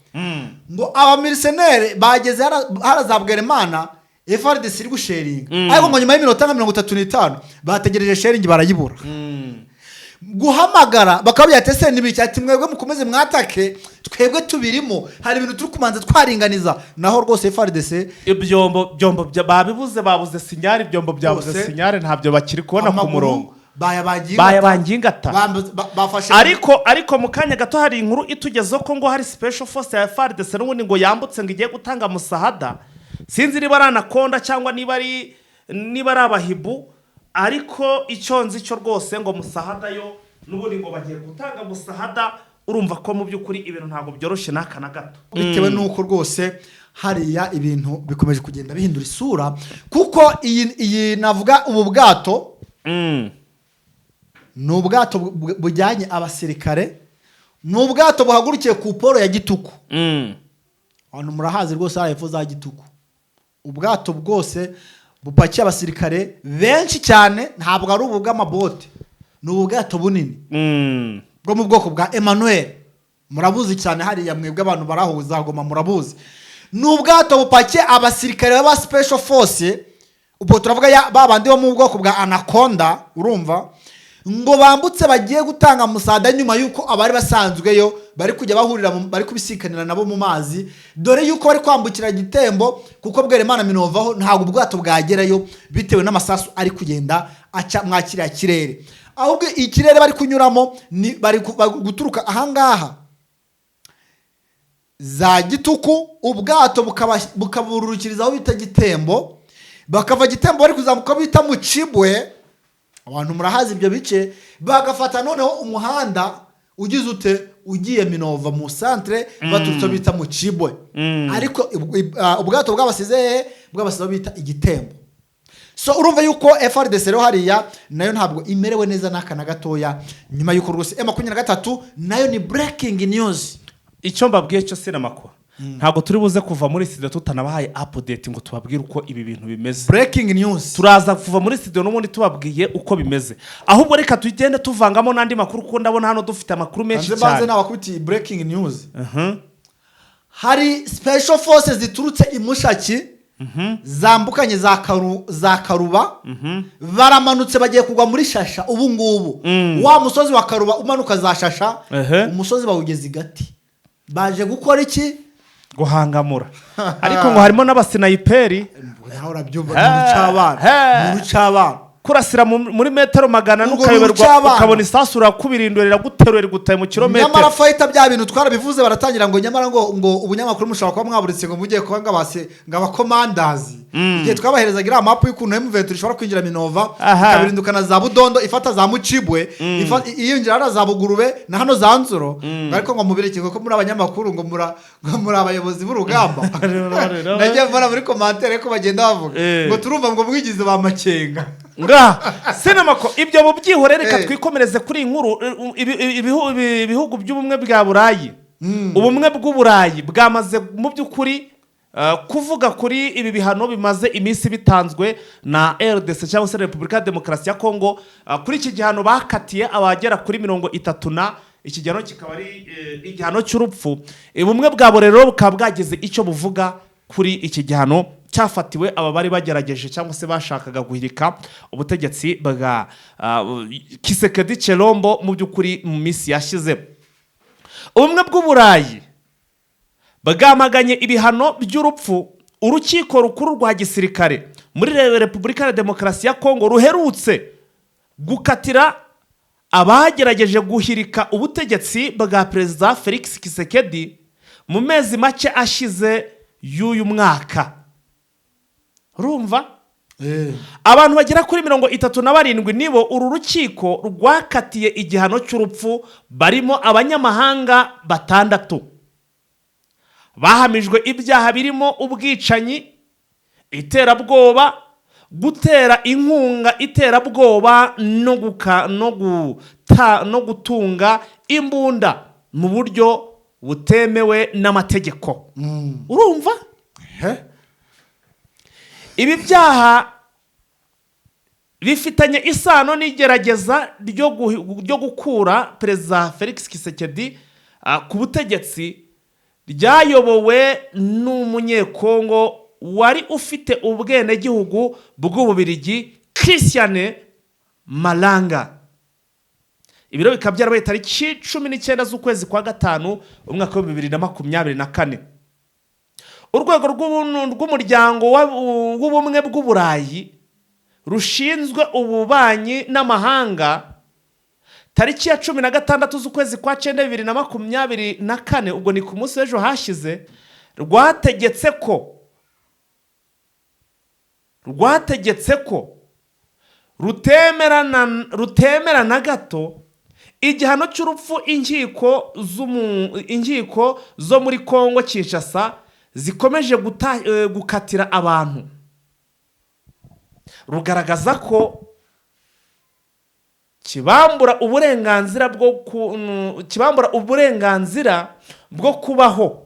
Speaker 1: Ngo abamilisenere bageze hara za Bweremana, FARDC iri gushellinga, ariko ngo nyuma y'iminota nka 35 bategereje shelling barayibura. Guhamagara bakabwira ati: "Ese n'ibiki?" Ati: "Mwebwe mukomeze mwatake, twebwe tubirimo, hari ibintu turi kumanza twaringaniza." Naho rwose FARDC
Speaker 2: Ibyombo byombo babibuze, babuze signal, ibyombo byabuze
Speaker 1: Rwose.
Speaker 2: signal, ntabyo bakiri kubona ku
Speaker 1: Amaguru
Speaker 2: murongo.
Speaker 1: Bayabangiye.
Speaker 2: Bayabangiye ingata.
Speaker 1: Bafashe.
Speaker 2: Ariko mu kanya gato hari inkuru itugezeho ko ngo hari special force ya FARDC n'ubundi ngo yambutse, ngo igiye gutanga musahada. Sinzi niba ari Anaconda cyangwa niba ari abahibu, ariko icyo nzi cyo rwose ngo musahada yo n'ubundi ngo bagiye gutanga musahada. Urumva ko mu by'ukuri ibintu ntabwo byoroshye n'aka na gato.
Speaker 1: Bitewe n'uko rwose hariya ibintu bikomeje kugenda bihindura isura, kuko iyi navuga ubu bwato ni ubwato bujyanye abasirikare, ni ubwato buhagurukiye ku port ya Gituku. Abantu murahazi rwose, hariya hepfo za Gituku. Ubwato bwose bupakiye abasirikare benshi cyane, ntabwo ari ubu bw'amabote, ni ubu bwato bunini bwo mu bwoko bwa Emmanuel. Murabuzi cyane hariya mwebwe abantu barahuza Goma, murabuzi. Ni ubwato bupakiye abasirikare b'aba special force, ubwo turavuga ba bandi bo mu bwoko bwa Anaconda. Urumva ngo bambutse bagiye gutanga musada nyuma y'uko abari basanzweyo bari kujya bahurira bari kubisikanira nabo mu mazi, dore y'uko bari kwambukira Gitembo, kuko Bweremana Minovaho ntabwo ubwato bwagerayo bitewe n'amasasu ari kugenda aca mwa kiriya kirere. Ahubwo ikirere bari kunyuramo ni bari guturuka ahangaha za Gituku, ubwato bukabururukiriza aho bita Gitembo, bakava Gitembo bari kuzamuka aho bita mu Cibwe, abantu murahazi ibyo bice, bagafata noneho umuhanda ugize ute, ugiye Minova mu centre, baturutse aho bita mu Cibwe. Ariko ubwato bwabasize hehe? Bwabasize aho bita Igitembo. So urumva yuko FARDC rero hariya nayo ntabwo imerewe neza n'aka na gatoya, nyuma y'uko rwose M23 nayo ni breaking news.
Speaker 2: Icyo mbabwiye cyo sinamakwa, ntabwo turi buze kuva muri studio tutanabahaye update ngo tubabwire uko ibi bintu bimeze.
Speaker 1: Breaking news.
Speaker 2: Turaza kuva muri studio n'ubundi tubabwiye uko bimeze. Ahubwo reka tugende tuvangamo n'andi makuru, kuko ndabona hano dufite amakuru menshi
Speaker 1: Banze banze
Speaker 2: cyane.
Speaker 1: Nabakubitiye breaking news. Hari special forces ziturutse i Mushaki, zambukanye za Karuba, baramanutse bagiye kugwa muri Shasha ubu ngubu. Wa musozi wa Karuba umanuka za Shasha, umusozi bawugeze igati. Baje gukora iki?
Speaker 2: Guhangamura. Ariko ngo harimo n'abasinayiperi.
Speaker 1: Nawe urabyumva, ni urucabana, ni urucabana.
Speaker 2: Kurasira muri metero 400
Speaker 1: Urwo
Speaker 2: ukayoberwa,
Speaker 1: rucabana.
Speaker 2: ukabona isasu urakubirindura, iraguterura, rigutaye mu kilometero.
Speaker 1: Nyamara fayita bya bintu twarabivuze, baratangira ngo nyamara ngo ubunyamakuru mushobora kuba mwaburitse, ngo mugiye kuba ngo abakomandazi. Igihe twabaherezaga iriya mapu y'ukuntu M23 ishobora kwinjira Minova, ikabirindukana za Budondo, ifata za Mucibwe, iyinjira hano za Bugurube na hano za Nzuro, ariko ngo mubireke ko muri abanyamakuru, ngo muri abayobozi b'urugamba. Nagiye mbona muri commentaire ko bagenda bavuga ngo turumva ngo mwigize ba Makenga.
Speaker 2: Nga sinamako ibyo mubyihore, reka twikomereze kuri iyi nkuru. Ibihugu by'ubumwe bwa Burayi, ubumwe bw'Uburayi bwamaze mu by'ukuri kuvuga kuri ibi bihano bimaze iminsi bitanzwe na RDC cyangwa se Repubulika ya Demokarasi ya Kongo. Kuri iki gihano bakatiye abagera kuri 30, na iki gihano kikaba ari igihano cy'urupfu. Ubumwe bwabo rero bukaba bwagize icyo buvuga kuri iki gihano cyafatiwe aba bari bagerageje cyangwa se bashakaga guhirika ubutegetsi bwa Tshisekedi Tshilombo mu by'ukuri mu minsi yashize. Ubumwe bw'Uburayi bwamaganye ibihano by'urupfu urukiko rukuru rwa gisirikare muri Repubulika ya Demokarasi ya Kongo ruherutse gukatira abagerageje guhirika ubutegetsi bwa Perezida Felix Tshisekedi mu mezi make ashize y'uyu mwaka. Urumva, abantu bagera kuri 37 nibo uru rukiko rwakatiye igihano cy'urupfu, barimo abanyamahanga batandatu. Bahamijwe ibyaha birimo ubwicanyi, iterabwoba, gutera inkunga iterabwoba no gutunga imbunda mu buryo butemewe n'amategeko. Urumva, ibi byaha bifitanye isano n'igerageza ryo gukura Perezida Felix Tshisekedi ku butegetsi ryayobowe n'Umunyekongo wari ufite ubwenegihugu bw'Ububirigi, Christian Malanga. Ibiro bikaba byarabaye tariki 19 z'ukwezi kwa gatanu, umwaka wa 2024. Urwego rw'umuryango w'Ubumwe bw'Uburayi rushinzwe ububanyi n'amahanga, tariki ya 16 z'ukwezi kwa cyenda 2024, ubwo ni ku munsi w'ejo hashize, rwategetse ko rutemera na gato igihano cy'urupfu inkiko zo muri Kongo Kinshasa zikomeje gukatira abantu. Rugaragaza ko kibambura uburenganzira bwo kubaho.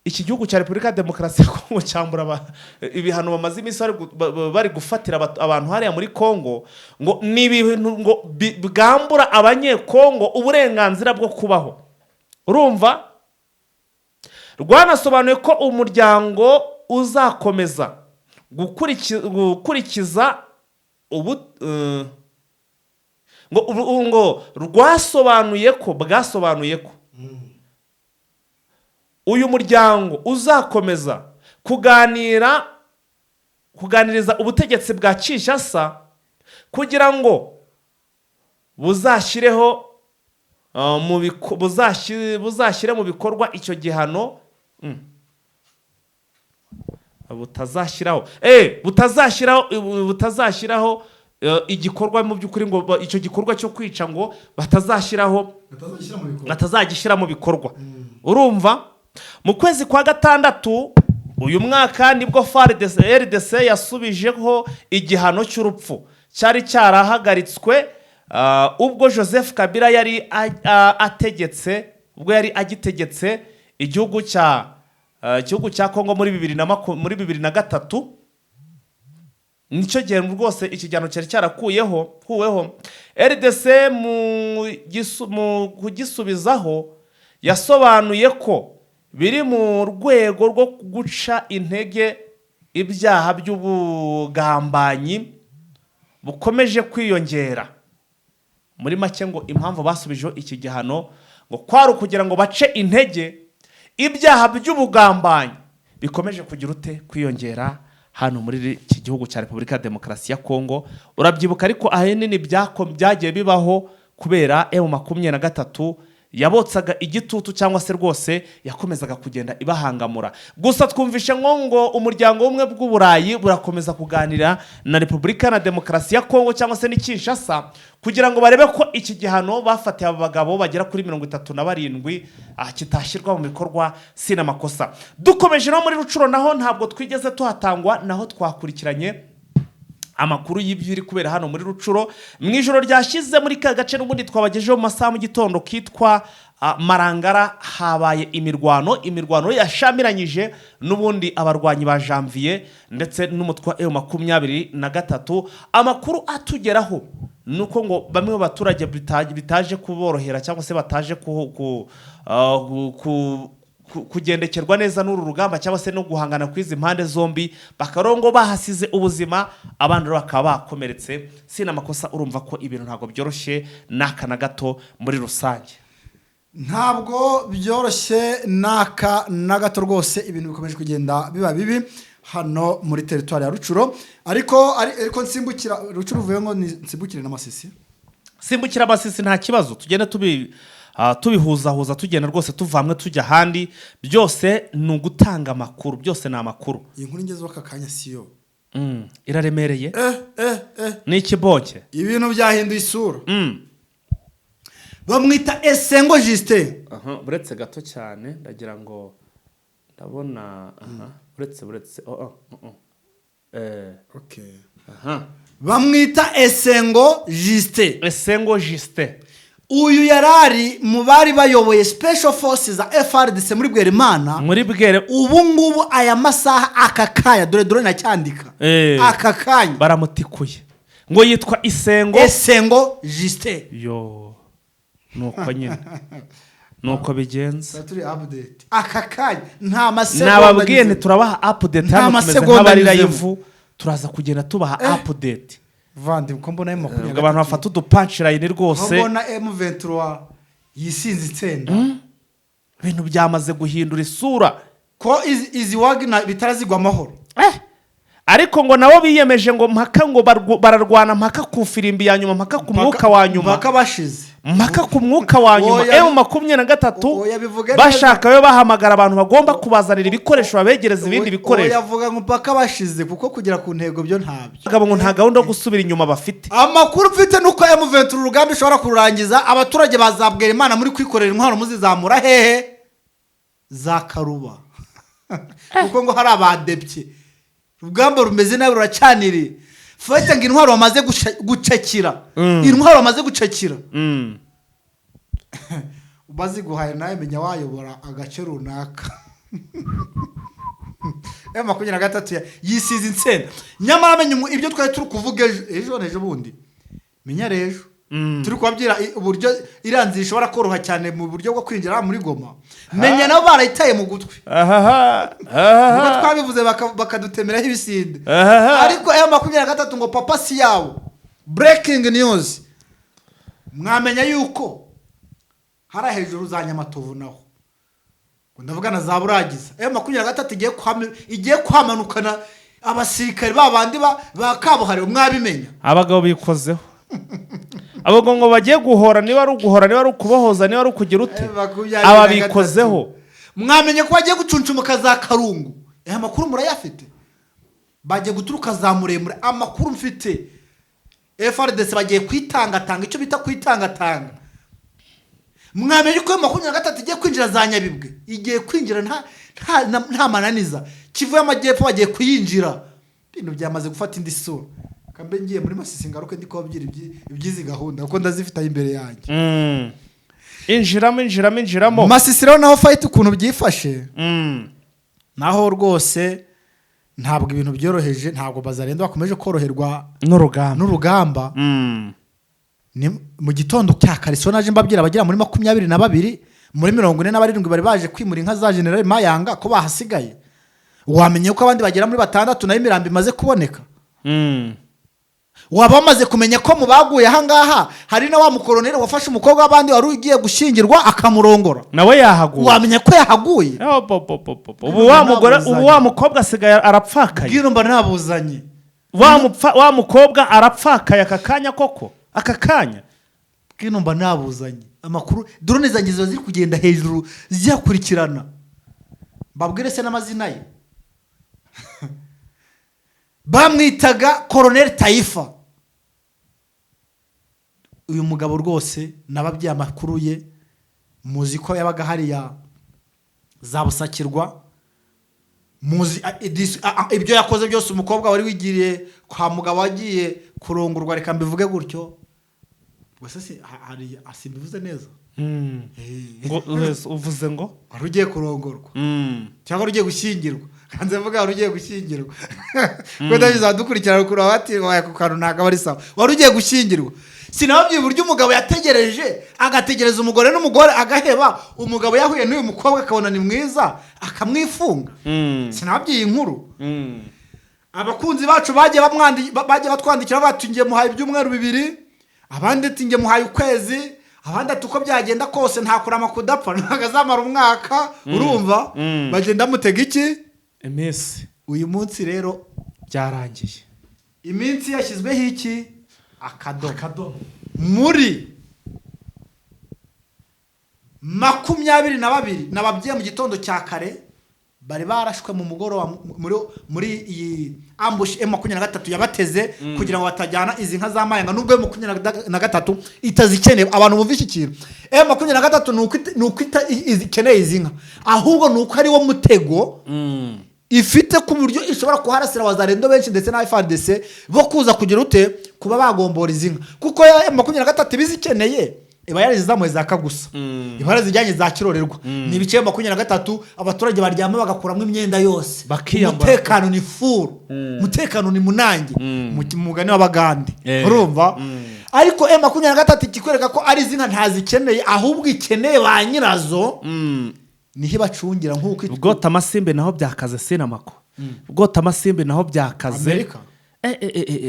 Speaker 2: Iki gihugu cya Repubulika ya Demokarasi ya Kongo cyambura ibihano bamaze iminsi bari gufatira abantu hariya muri Kongo, ngo ni ibintu ngo bwambura Abanyekongo uburenganzira bwo kubaho. Urumva, rwanasobanuye ko umuryango uzakomeza gukurikiza ubu ngo ngo rwasobanuye ko bwasobanuye ko uyu muryango uzakomeza kuganiriza ubutegetsi bwa Kinshasa kugira ngo buzashyireho buzashyire mu bikorwa icyo gihano, butazashyiraho igikorwa mu by'ukuri ngo icyo gikorwa cyo kwica ngo batazashyiraho
Speaker 1: Batazashyira mu bikorwa.
Speaker 2: Batazagishyira mu bikorwa. Urumva, mu kwezi kwa gatandatu uyu mwaka nibwo FARDC RDC yasubijeho igihano cy'urupfu cyari cyarahagaritswe ubwo Joseph Kabila yari ategetse, ubwo yari agitegetse igihugu cya Kongo muri 2003. Nicyo gihe rwose iki gihano cyari cyarakuyeho kuweho. RDC mu kugisubizaho yasobanuye ko biri mu rwego rwo guca intege ibyaha by'ubugambanyi bukomeje kwiyongera. Muri make, ngo impamvu basubijeho iki gihano ngo kwari ukugira ngo bace intege ibyaha by'ubugambanyi bikomeje kugira ute? Kwiyongera hano muri iki gihugu cya Repubulika ya Demokarasi ya Kongo. Urabyibuka, ariko ahanini byagiye bibaho kubera M23 yabotsaga igitutu, cyangwa se rwose yakomezaga kugenda ibahangamura. Gusa twumvishe ngo umuryango w'Ubumwe bw'Uburayi burakomeza kuganira na Repubulika na Demokarasi ya Kongo, cyangwa se n'i Kinshasa, kugira ngo barebe ko iki gihano bafatiye aba bagabo bagera kuri 37 kitashyirwa mu bikorwa. Si n'amakosa. Dukomeje no muri Rucuro, naho ntabwo twigeze tuhatangwa, naho twakurikiranye amakuru y'ibyo kubera hano muri Rucuro mu ijoro ryashize. Muri ka gace n'ubundi twabagejeho mu masaha mu gitondo kitwa Marangara, habaye imirwano yashamiranyije n'ubundi abarwanyi ba Janvier ndetse n'umutwe wa M23. Amakuru atugeraho ni uko ngo bamwe mu baturage bitaje kuborohera, cyangwa se bataje kugendekerwa neza n'uru rugamba, cyangwa se no guhangana kw'izi mpande zombi, bakaba ngo bahasize ubuzima, abandi rero bakaba bakomeretse. Si n'amakosa. Urumva ko ibintu ntabwo byoroshye n'aka na gato muri rusange.
Speaker 1: Ntabwo byoroshye n'aka na gato rwose. Ibintu bikomeje kugenda biba bibi hano muri teritwari ya Rucuro. Ariko nsimbukira Rucuro uvuye ngo nsimbukire n'Amasisi.
Speaker 2: Simbukira Amasisi, nta kibazo. Tugenda tubihuzahuza, tugenda rwose tuva hamwe tujya ahandi. Byose ni ugutanga amakuru, byose ni amakuru.
Speaker 1: Iyi nkuru ngezeho aka kanya siyo.
Speaker 2: Iraremereye.
Speaker 1: Eh eh eh.
Speaker 2: Ni ikiboke.
Speaker 1: Ibintu byahinduye isura. Bamwita Esengo Justin.
Speaker 2: Aha, uretse gato cyane, ndagira ngo ndabona aha, uretse oh, oh, oh, oh. Aha.
Speaker 1: Bamwita Esengo Justin.
Speaker 2: Esengo Justin.
Speaker 1: Uyu yarari mu bari bayoboye Special Forces za FARDC muri Bwerimana.
Speaker 2: Muri Bwere.
Speaker 1: Ubu ngubu, aya masaha, aka kanya, dore nacyandika, aka kanya
Speaker 2: baramutikuye. Ngo yitwa Isengo
Speaker 1: Esengo Justin.
Speaker 2: Yo, nuko nyine nuko bigenza.
Speaker 1: Turi update aka kanya, nta masegonda
Speaker 2: Nababwiye
Speaker 1: anyuzemo.
Speaker 2: ntiturabaha update
Speaker 1: Nta
Speaker 2: hano, tumeze
Speaker 1: masegonda
Speaker 2: nk'abari
Speaker 1: anyuzemo.
Speaker 2: live, turaza kugenda tubaha update.
Speaker 1: Vandi, ko mbona M
Speaker 2: Ubwo
Speaker 1: makumyabiri
Speaker 2: abantu bafata udupunchline
Speaker 1: ko
Speaker 2: rwose.
Speaker 1: Mbona M23 yisinze itsinda.
Speaker 2: Ibintu byamaze guhindura isura.
Speaker 1: Ko izi Wagner bitarazigwa amahoro.
Speaker 2: Ariko ngo nabo biyemeje ngo mpaka ngo bararwana mpaka ku firimbi ya nyuma, mpaka ku mwuka wa nyuma.
Speaker 1: Mpaka bashize.
Speaker 2: Mpaka ku mwuka wa nyuma.
Speaker 1: Oya,
Speaker 2: M23
Speaker 1: oya, bivuge neza.
Speaker 2: Bashaka yo bahamagara abantu bagomba kubazanira ibikoresho, babegereza ibindi bikoresho.
Speaker 1: Oya, ngo mpaka bashize, kuko kugera ku ntego byo ntabyo.
Speaker 2: Abagabo ngo nta gahunda yo gusubira inyuma bafite.
Speaker 1: Amakuru mfite nuko M23 urugamba ishobora kururangiza, abaturage bazabwira Imana muri kwikorera intwaro muzizamura hehe? Za Karuba, kuko ngo hari abadepye. Urugamba rumeze nabi, ruracyaniriye. Fata ngo intwaro bamaze gucakira, intwaro bamaze gucakira, baziguhaye nawe menya wayobora agace runaka. M23 yisize insenda. Nyamara menya ibyo twari turi kuvuga ejo, ejo n'ejo bundi, menya rero turi kubabwira uburyo iriya nzira ishobora koroha cyane mu buryo bwo kwinjira muri Goma, menya nabo barayitaye mu gutwi.
Speaker 2: Ahaha.
Speaker 1: Ubwo
Speaker 2: Ahaha.
Speaker 1: twabivuze bakadutemeraho ibisinde.
Speaker 2: Ahaha.
Speaker 1: Ariko M23 ngo papa si yabo. Breaking news, mwamenya yuko hari hejuru za Nyamatovu, naho ngo ndavuga na za Buragiza, M23 igiye kwamanukana abasirikare ba bandi ba kabuhariwe, mwabimenya?
Speaker 2: Abagabo bikozeho, abagabo ngo bagiye guhora, niba ari uguhora, niba ari ukubohoza, niba ari ukugira ute.
Speaker 1: 23.
Speaker 2: Aba bikozeho.
Speaker 1: Mwamenye ko bagiye gucuncumuka za Karungu? Aya makuru murayafite? Bagiye guturuka za Muremure. Amakuru mfite, FARDC bagiye kwitangatanga, icyo bita kwitangatanga. Mwamenye ko 23 igiye kwinjira za Nyabibwe? Igiye kwinjira nta mananiza. Kivu y'Amajyepfo bagiye kuyinjira. Ibintu byamaze gufata indi sura. Kambe ngiye muri Masisi, ngaruke ndi kubabwira iby'izi gahunda, kuko ndazifite aho imbere yanjye.
Speaker 2: Injiramo, injiramo, injiramo.
Speaker 1: Masisi rero naho fight ukuntu byifashe, naho rwose ntabwo ibintu byoroheje, ntabwo bazarenda bakomeje koroherwa
Speaker 2: n'urugamba.
Speaker 1: N'urugamba. Ni mu gitondo cya kare so naje mbabwira abagera muri 22 muri 47 bari baje kwimura inka za General Mayanga ko bahasigaye. Wamenye ko abandi bagera muri batandatu nayo imirambo imaze kuboneka? Waba wamaze kumenya ko mu baguye ahangaha hari na wa mukoroneri wafashe umukobwa w'abandi wari ugiye gushyingirwa akamurongora?
Speaker 2: Nawe yahaguye.
Speaker 1: Wamenya ko yahaguye?
Speaker 2: Oh, bo, bo, bo, bo, bo. Ubu wa mugore, ubu wa mukobwa asigaye arapfakaye.
Speaker 1: Bwira mba nabuzanye.
Speaker 2: Wa mukobwa arapfakaye aka kanya koko, aka kanya.
Speaker 1: Bwino mba nabuzanye amakuru. Drone zanjye ziba ziri kugenda hejuru ziyakurikirana. Mbabwire se n'amazina ye? Bamwitaga Koroneri Tayifa. Uyu mugabo rwose nababwiye amakuru ye, muzi ko yabaga hariya za Busakirwa, muzi ibyo yakoze byose. Umukobwa wari wigiriye kwa mugabo wagiye kurongorwa, reka mbivuge gutyo gusa, si hari simbivuze neza.
Speaker 2: Ngo uvuze ngo
Speaker 1: Wari ugiye kurongorwa cyangwa wari ugiye gushyingirwa, kanze mvuga wari ugiye gushyingirwa, wenda bizadukurikirana kureba bati waye ku kantu ntabwo aba ari sawa. Wari ugiye gushyingirwa. Sinababwiye uburyo umugabo yategereje, agategereza umugore n'umugore agaheba, umugabo yahuye n'uyu mukobwa akabona ni mwiza akamwifunga? Sinababwiye inkuru? Abakunzi bacu bagiye batwandikira bati: "Ngiye muhaye ibyumweru 2," abandi ati: "Ngiye muhaye ukwezi," abandi ati: "Uko byagenda kose nta kurama kudapfa, ntabwo azamara umwaka." Urumva? Bagenda mutega iki?
Speaker 2: Iminsi.
Speaker 1: Uyu munsi rero
Speaker 2: Byarangiye.
Speaker 1: iminsi yashyizweho iki? Akadomo.
Speaker 2: Akadomo.
Speaker 1: Muri 22 nababwiye mu gitondo cya kare bari barashwe mu mugoroba muri iyi ambush M23 yabateze kugira ngo batajyana izi nka za Mayanga, nubwo M23 itazikeneye. Abantu bumva iki kintu, M23 ni uko ikeneye izi nka, ahubwo ni uko ari wo mutego ifite ku buryo ishobora kuharasira abazarendo benshi ndetse na FARDC bo kuza kugira ute, kuba bagombora izi nka, kuko ya M23 ibizikeneye iba yarizizamuye za Kagusa, iba yarizijyanye za Kirorerwa. Ni ibice 23 abaturage baryama bagakuramo imyenda yose.
Speaker 2: Bakiyambara.
Speaker 1: Umutekano ni full, umutekano ni munange, mu mugani w'Abagande. Urumva? Ariko M23 ikikwereka ko ari izi nka ntazikeneye, ahubwo ikeneye ba nyirazo, niho ibacungira nk'uko
Speaker 2: Bwota amasimbi naho byakaze, sinamako bwota amasimbi naho byakaze.
Speaker 1: Amerika?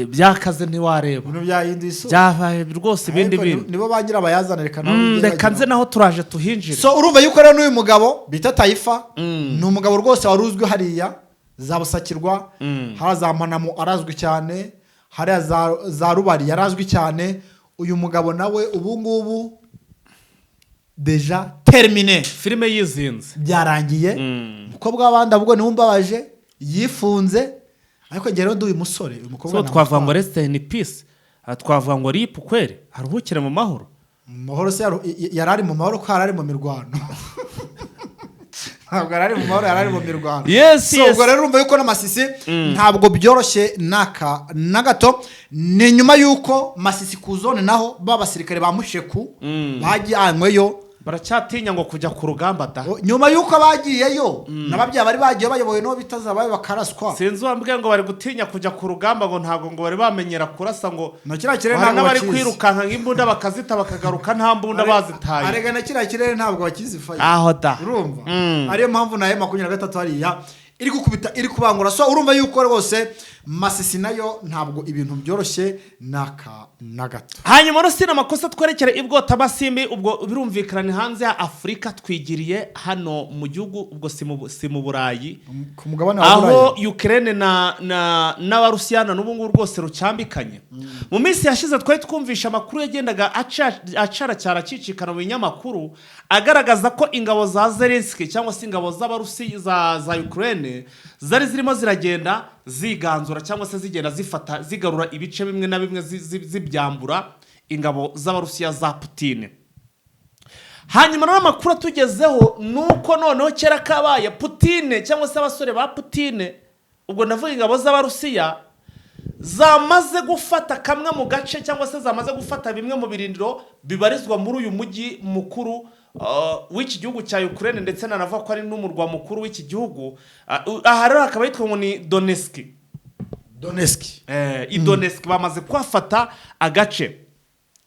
Speaker 2: Byakaze ntiwareba.
Speaker 1: Ibintu byahinduye isura.
Speaker 2: Byabaye rwose ibindi
Speaker 1: Ariko
Speaker 2: bintu.
Speaker 1: Nibo ba nyirabayazana, reka nabo bijye
Speaker 2: Reka nze
Speaker 1: bagira.
Speaker 2: Naho turaje tuhinjire.
Speaker 1: So urumva yuko rero n'uyu mugabo bita Tayifa ni umugabo rwose wari uzwi hariya za Busakirwa, hariya za Manamu arazwi cyane, hariya za Rubari yarazwi cyane. Uyu mugabo nawe ubu ngubu déjà terminé.
Speaker 2: Filime yizinze.
Speaker 1: Byarangiye. Umukobwa w'abandi ahubwo niwe umbabaje, yifunze, ariko njye rero ndi uyu musore, uyu mukobwa
Speaker 2: So twavuga ngo
Speaker 1: namutwara.
Speaker 2: Rest in peace. Aha twavuga ngo RIP kweri, aruhukire mu mahoro.
Speaker 1: Mu mahoro se yari ari mu mahoro ko yari ari mu mirwano? Ntabwo yari ari mu mahoro, yari ari mu mirwano. So, ubwo rero urumva yuko n'Amasisi ntabwo byoroshye n'aka na gato. Ni nyuma y'uko Masisi ku zone naho ba basirikare ba Musheku bajyanyweyo.
Speaker 2: Baracyatinya ngo kujya ku rugamba da.
Speaker 1: O, nyuma y'uko bagiyeyo n'ababyeyi bari bagiye bayobowe n'uwo bita Zabaye bakaraswa.
Speaker 2: Sinzi uwambwiye ngo bari gutinya kujya ku rugamba, ngo ntabwo ngo bari bamenyera kurasa ngo
Speaker 1: Na kiriya kirere
Speaker 2: hari
Speaker 1: ntabwo
Speaker 2: n'abari
Speaker 1: bakizi.
Speaker 2: kwirukanka nk'imbunda bakazita bakagaruka nta mbunda bazitaye.
Speaker 1: Arega na kiriya kirere ntabwo bakizi fayi.
Speaker 2: Aho da.
Speaker 1: Urumva ariyo mpamvu nayo 23 hariya iri gukubita, iri kubangura. So urumva yuko rwose Masisi nayo ntabwo ibintu byoroshye n'aka na gato.
Speaker 2: Hanyuma rusina amakosa twerekere ibwota amasimbi. Ubwo birumvikana ni hanze ya Afurika, twigiriye hano mu gihugu, ubwo si mu Burayi.
Speaker 1: Ku mugabane wa
Speaker 2: Aho
Speaker 1: Buraya.
Speaker 2: Ukraine na n'Abarusiyana n'ubu ngubu rwose rucyambikanye. Mu minsi yashize twari twumvisha amakuru yagendaga acaracyara acicikana mu binyamakuru, agaragaza ko ingabo za Zelensky cyangwa se ingabo z'Abarusi za Ukraine zari zirimo ziragenda ziganzura cyangwa se zigenda zifata, zigarura ibice bimwe na bimwe, zibyambura ingabo z'Abarusiya za Putine. Hanyuma rero amakuru atugezeho ni uko noneho kera kabaye Putine cyangwa se abasore ba Putine, ubwo ndavuga ingabo z'Abarusiya, zamaze gufata kamwe mu gace cyangwa se zamaze gufata bimwe mu birindiro bibarizwa muri uyu mujyi mukuru w'iki gihugu cya Ukraine, ndetse nanavuga ko ari n'umurwa mukuru w'iki gihugu. Aha rero hakaba hitwa ngo ni Donetsk.
Speaker 1: Donetsk.
Speaker 2: I Donetsk bamaze kuhafata agace.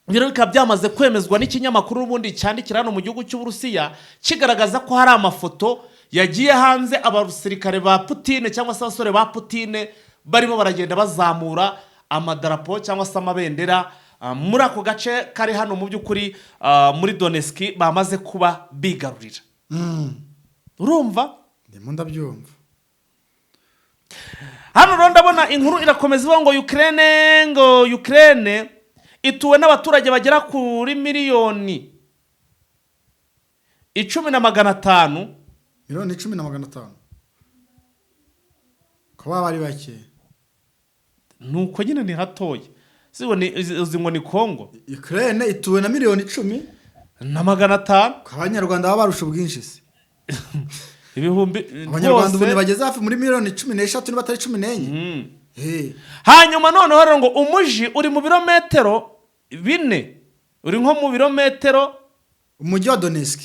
Speaker 2: Rero bikaba byamaze kwemezwa n'ikinyamakuru n'ubundi cyandikira hano mu gihugu cy'Uburusiya, kigaragaza ko hari amafoto yagiye hanze abasirikare ba Putine cyangwa se abasore ba Putine barimo baragenda bazamura amadarapo cyangwa se amabendera muri ako gace kari hano mu by'ukuri muri Donetsk bamaze kuba bigarurira. Urumva?
Speaker 1: Ndimo ndabyumva.
Speaker 2: Hano rero ndabona inkuru irakomeza ivuga ngo Ukraine ituwe n'abaturage bagera kuri 10,500,000.
Speaker 1: 10,500,000 ko baba ari bake?
Speaker 2: Nuko nyine ni hatoya. Si ngo uzi ngo ni Kongo.
Speaker 1: Ukraine ituwe na 10,500,000. Ko Abanyarwanda baba barusha ubwinshi se?
Speaker 2: Ibihumbi
Speaker 1: Abanyarwanda ubu
Speaker 2: rwose.
Speaker 1: ntibageze hafi muri 14 miliyoni niba atari 14.
Speaker 2: Hanyuma noneho rero ngo umuji uri mu birometero 4, uri nko mu birometero
Speaker 1: Umujyi wa Donetsk.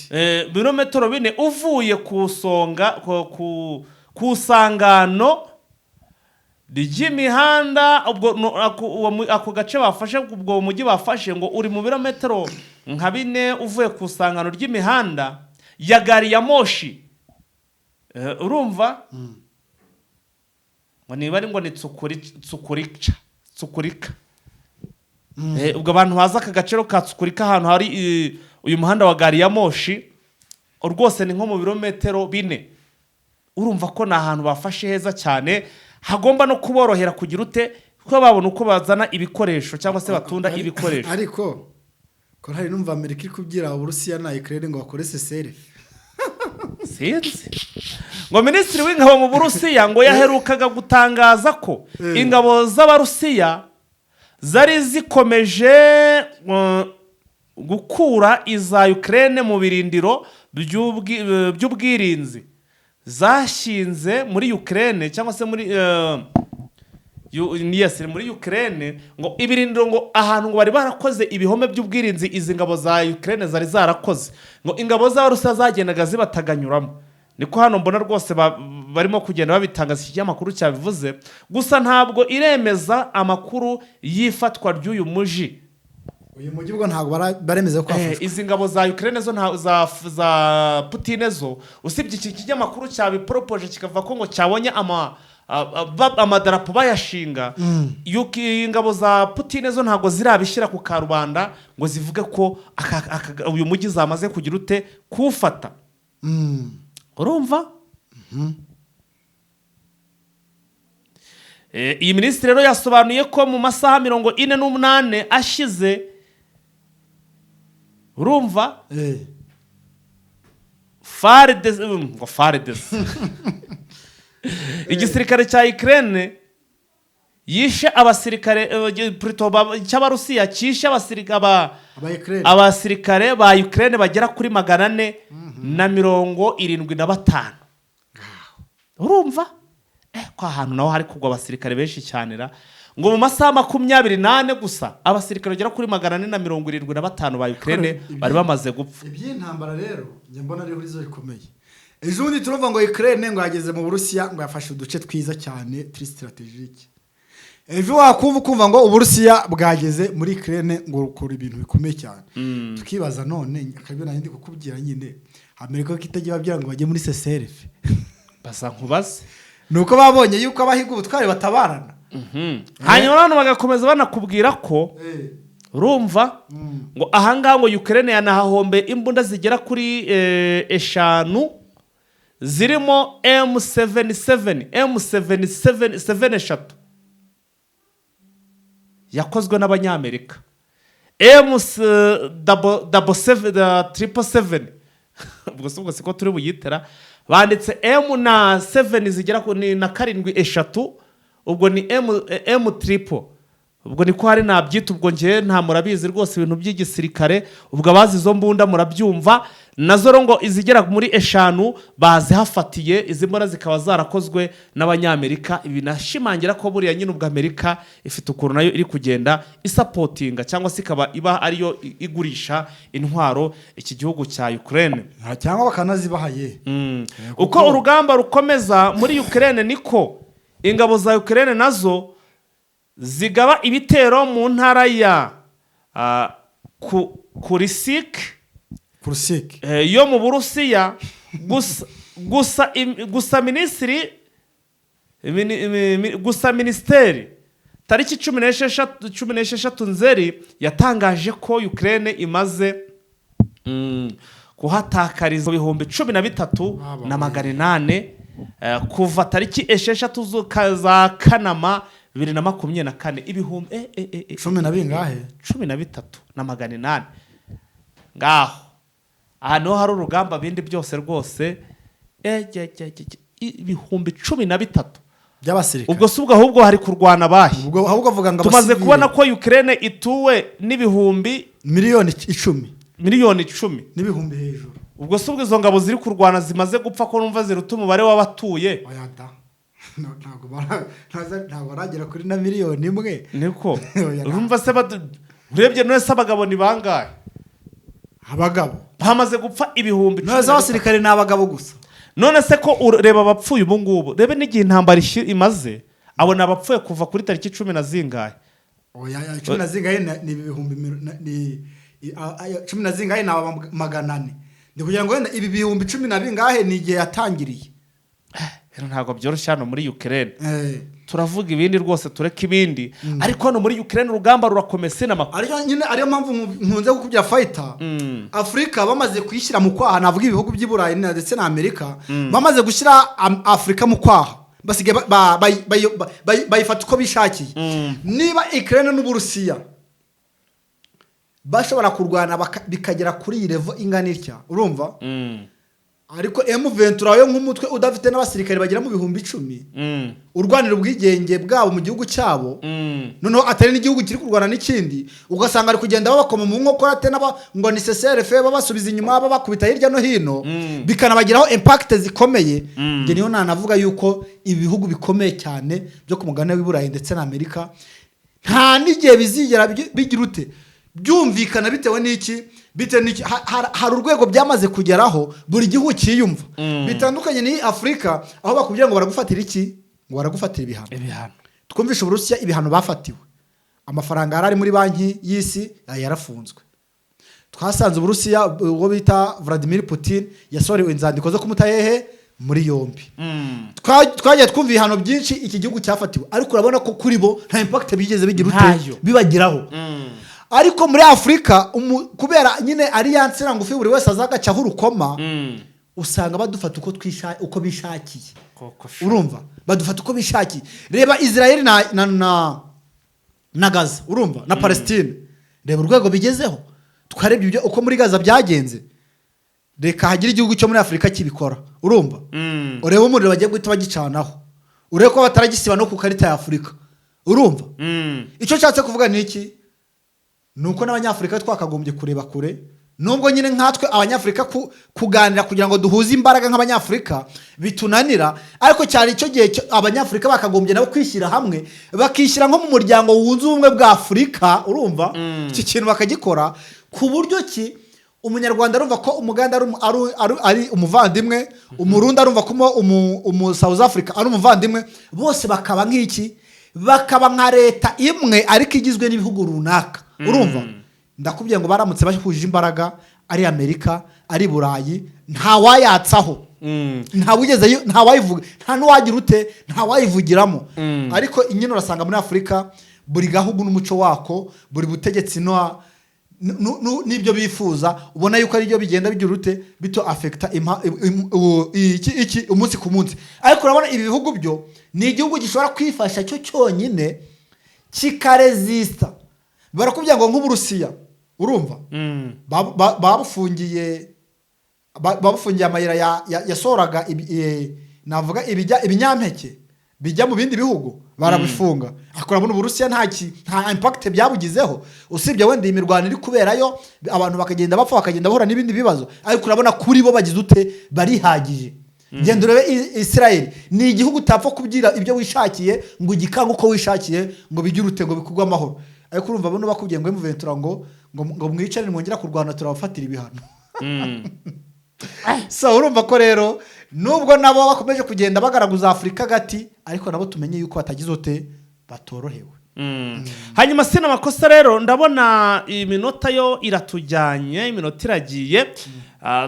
Speaker 2: Birometero 4 uvuye ku songa ku sangano ry'imihanda. Ubwo no, ako gace bafashe, ubwo mujyi bafashe ngo uri mu birometero nka 4 uvuye ku sangano ry'imihanda ya gari ya moshi. Urumva ngo niba ari ngo ni Tsukurica, Tsukurika. Ubwo abantu bazi aka gaciro ka Tsukurika, ahantu hari uyu muhanda wa gari ya moshi, rwose ni nko mu birometero 4. Urumva ko ni ahantu bafashe heza cyane, hagomba no kuborohera kugira ute, kuko babona uko bazana ibikoresho cyangwa se batunda ibikoresho.
Speaker 1: Ariko ko ntari numva Amerika iri kubwira Uburusiya na Ukraine ngo bakore cessez-le-feu?
Speaker 2: Sinzi ngo minisitiri w'ingabo mu Burusiya ngo yaherukaga gutangaza ko ingabo z'Abarusiya zari zikomeje gukura iza Ukraine mu birindiro by'ubwirinzi zashinze muri Ukraine cyangwa se muri yes, muri Ukraine, ngo ibirindiro, ngo ahantu ngo bari barakoze ibihome by'ubwirinzi izi ngabo za Ukraine zari zarakoze, ngo ingabo z'Abarusiya zagendaga zibataganyuramo. Niko hano mbona rwose barimo kugenda babitangaza, iki kinyamakuru cyabivuze. Gusa ntabwo iremeza amakuru y'ifatwa ry'uyu muji.
Speaker 1: Uyu mujyi ubwo ntabwo baremeza ko wafashwe.
Speaker 2: Izi ngabo za Ukraine zo za Putine zo, usibye iki kinyamakuru cyabiporopoje kikavuga ko ngo cyabonye ama amadarapo bayashinga. Yuko ingabo za Putin zo ntabwo zirabishyira ku karubanda ngo zivuge ko uyu mujyi zamaze kugira ute kuwufata. Urumva, iyi minisitiri rero yasobanuye ko mu masaha 48 ashize, urumva, FARDC, ngo FARDC, igisirikare cya Ukraine yishe abasirikare, plutôt cy'Abarusiya cyishe abasirikare
Speaker 1: Aba Ukraine.
Speaker 2: Abasirikare ba Ukraine bagera kuri 475. Urumva ko ahantu naho hari kugwa abasirikare benshi cyane ra, ngo mu masaha 24 gusa abasirikare bagera kuri 475 ba Ukraine bari bamaze gupfa.
Speaker 1: Iby'intambara rero njya mbona ari ihurizo rikomeye. Ejo bundi turumva ngo Ukraine ngo yageze mu Burusiya, ngo yafashe uduce twiza cyane turi stratégique. Ejo wakumva ukumva ngo Uburusiya bwageze muri Ukraine, ngo rukora ibintu bikomeye cyane. Tukibaza none akabyo nari ndi kukubwira nyine, Amerika ko itajya ibabwira ngo bajye muri cessez-le-feu?
Speaker 2: Basa nkubaze.
Speaker 1: Ni uko babonye yuko abahiga ubutwari batabarana.
Speaker 2: Hanyuma abantu bagakomeza banakubwira ko, urumva, ngo ahangaha ngo Ukraine yanahahombe imbunda zigera kuri eshanu zirimo M77, M77 7 eshatu yakozwe n'Abanyamerika, M double seven, 777, ubwo si ubwo siko turi buyitera, banditse M na 7 zigera ku ni na karindwi eshatu, ubwo ni M triple, ubwo niko hari nabyita. Ubwo njye nta murabizi rwose ibintu by'igisirikare, ubwo abazi izo mbunda murabyumva. Nazo rero ngo izigera muri eshanu bazihafatiye, izi mbunda zikaba zarakozwe n'Abanyamerika. Ibi binashimangira ko buriya nyine ubwo Amerika ifite ukuntu nayo iri kugenda isupportinga cyangwa se ikaba iba ariyo igurisha intwaro iki gihugu cya Ukraine.
Speaker 1: Cyangwa bakanazibaha ye.
Speaker 2: Uko urugamba rukomeza muri Ukraine niko ingabo za Ukraine nazo zigaba ibitero mu ntara ya Kursk
Speaker 1: Kursk.
Speaker 2: Yo mu Burusiya. Gusa minisitiri gusa minisiteri tariki 16, 16 Nzeri yatangaje ko Ukraine imaze kuhatakariza 13,800
Speaker 1: Baba
Speaker 2: kuva tariki 6 za Kanama 2024, ibihumbi
Speaker 1: Cumi na bingahe?
Speaker 2: 13,800. Ngaho aha niho hari urugamba, bindi byose rwose, 13,000
Speaker 1: by'abasirikare.
Speaker 2: Ubwo si ubwo, ahubwo hari kurwana abahe?
Speaker 1: Ubwo ahubwo avuga ngo
Speaker 2: Tumaze
Speaker 1: abasivile.
Speaker 2: kubona ko Ukraine ituwe n'ibihumbi
Speaker 1: 10 miliyoni
Speaker 2: 10 miliyoni
Speaker 1: n'ibihumbi hejuru.
Speaker 2: Ubwo si ubwo izo ngabo ziri kurwana zimaze gupfa ko numva ziruta umubare w'abatuye?
Speaker 1: Oya da. No, ntabwo baragera kuri na 1 miliyoni.
Speaker 2: Niko.
Speaker 1: Oya,
Speaker 2: Urumva se, urebye none se abagabo ni bangahe?
Speaker 1: Abagabo?
Speaker 2: Hamaze gupfa ibihumbi cumi
Speaker 1: None se
Speaker 2: na bitatu.
Speaker 1: abasirikare ni abagabo gusa?
Speaker 2: None se ko ureba abapfuye ubu ngubu, rebe n'igihe intambara imaze, abo ni abapfuye kuva kuri tariki cumi na zingahe?
Speaker 1: Oya, cumi na zingahe ni ibihumbi ni cumi na zingahe ni aba 400. Ndi kugira ngo wenda ibi bihumbi cumi na bingahe ni igihe yatangiriye.
Speaker 2: Rero ntabwo byoroshye hano muri Ukraine. Turavuga ibindi rwose, tureke ibindi, ariko hano muri Ukraine urugamba rurakomeye sinamakuru.
Speaker 1: Ariyo nyine, ariyo mpamvu nkunze kukubwira fighter. Afurika bamaze kuyishyira mu kwaha, navuga ibihugu by'i Burayi ndetse na Amerika bamaze gushyira Afurika mu kwaha, basigaye bayifata uko bishakiye. Niba Ukraine n'Uburusiya bashobora kurwana bikagera kuri iyi level ingana itya, urumva, ariko M23 yo nk'umutwe udafite n'abasirikare bagera mu 10,000, urwanira ubwigenge bwabo mu gihugu cyabo, noneho atari n'igihugu kiri kurwana n'ikindi, ugasanga ari kugenda babakoma mu nkokora ate ngo ni cessez-le-feu, babasubiza inyuma, babakubita hirya no hino, bikanabagiraho impact zikomeye. Njye niyo nanavuga yuko ibihugu bikomeye cyane byo ku mugabane w'i Burayi ndetse na Amerika nta n'igihe bizigera bigira ute byumvikana. Bitewe n'iki? Bitewe n'iki? Hari urwego byamaze kugeraho buri gihugu cyiyumva, bitandukanye n'iyi Afurika aho bakubwira ngo baragufatira iki, ngo baragufatira ibihano.
Speaker 2: Ibihano.
Speaker 1: Twumvishe Uburusiya ibihano bafatiwe, amafaranga yari ari muri Banki y'Isi yarafunzwe. Twasanze Uburusiya, uwo bita Vladimir Putin yasohorewe inzandiko zo kumuta hehe? muri yombi. Twagiye twumva ibihano byinshi iki gihugu cyafatiwe, ariko urabona ko kuri bo nta impact bigeze bigira ute
Speaker 2: Ntayo.
Speaker 1: bibagiraho. Ariko muri Afurika, kubera nyine ari ya nsina ngufi, buri wese azagacaho urukoma, usanga badufata uko bishakiye.
Speaker 2: Koko sha.
Speaker 1: Urumva, badufata uko bishakiye. Reba Israel na Gaza, urumva, na Palestine. Reba urwego bigezeho. Twarebye ibyo uko muri Gaza byagenze. Reka hagire igihugu cyo muri Afurika kibikora, urumva, urebe umuriro bagiye guhita bagicanaho, urebe ko bataragisiba no ku karita ya Afurika, urumva. Icyo nshatse kuvuga ni iki? Ni uko n'Abanyafurika twakagombye kureba kure, nubwo nyine nkatwe Abanyafurika kuganira kugira ngo duhuze imbaraga nk'Abanyafurika bitunanira, ariko cyane icyo gihe Abanyafurika bakagombye nabo kwishyira hamwe, bakishyira nko mu muryango wunze ubumwe bwa Afurika, urumva, iki kintu bakagikora ku buryo ki Umunyarwanda arumva ko Umuganda ari umuvandimwe, Umurundi arumva ko umu South Africa ari umuvandimwe, bose bakaba nk'iki, bakaba nka leta imwe ariko igizwe n'ibihugu runaka. Urumva, ndakubwiye ngo baramutse bahuje imbaraga, ari Amerika, ari Burayi, ntawayatsaho, nta wayivuga, nta n'uwagira ute, nta wayivugiramo. Ariko nyine urasanga muri Afurika buri gahugu n'umuco wako, buri butegetsi n'ibyo bifuza, ubona yuko aribyo bigenda bigira ute, bito affecta iki umunsi ku munsi. Ariko urabona ibi bihugu byo ni igihugu gishobora kwifasha cyo cyonyine, kikaresista. Barakubwira ngo nk'Uburusiya, urumva, babufungiye amayira yasohoraga navuga ibijya ibinyampeke bijya mu bindi bihugu, barabifunga. Ariko urabona Uburusiya nta impact byabugizeho, usibye wenda iyi mirwano iri kuberayo, abantu bakagenda bapfa, bakagenda bahura n'ibindi bibazo, ariko urabona kuri bo bagize ute, barihagije. Genda urebe Israel, ni igihugu utapfa kubwira ibyo wishakiye ngo ugikange uko wishakiye, ngo bigire ute, ngo bikugwe amahoro. Ariko urumva bano bakubwiye ngo M23 ngo mwicare, nimwongera kurwana turabafatira ibihano. So urumva ko rero nubwo nabo bakomeje kugenda bagaragaza Afurika agati, ariko nabo tumenye yuko batagize ute, batorohewe.
Speaker 2: Hanyuma sina amakosa rero, ndabona iminota yo iratujyanye, iminota iragiye.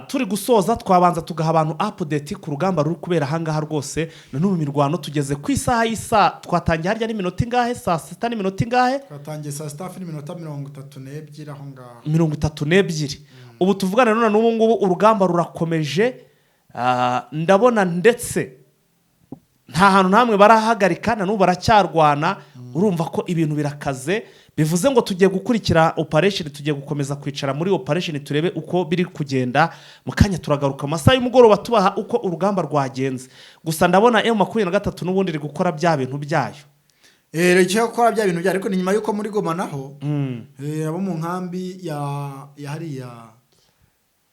Speaker 2: Turi gusoza, twabanza tugaha abantu update ku rugamba ruri kubera ahangaha rwose. Na n'ubu mirwano tugeze ku isaha y'isa, twatangiye harya n'iminota ingahe? Saa sita n'iminota ingahe?
Speaker 1: Twatangiye saa sita hafi n'iminota 32 aho ngaho.
Speaker 2: 32. Ubu tuvugana none n'ubu ngubu urugamba rurakomeje. Ndabona ndetse nta hantu namwe barahagarika, na n'ubu baracyarwana. Urumva ko ibintu birakaze, bivuze ngo tugiye gukurikira operation, tugiye gukomeza kwicara muri operation turebe uko biri kugenda. Mu kanya turagaruka amasaha y'umugoroba tubaha uko urugamba rwagenze. Gusa ndabona M23 n'ubundi iri gukora bya bintu byayo.
Speaker 1: Reka gukora bya bintu byayo, ariko ni nyuma y'uko muri Goma naho abo mu nkambi ya hariya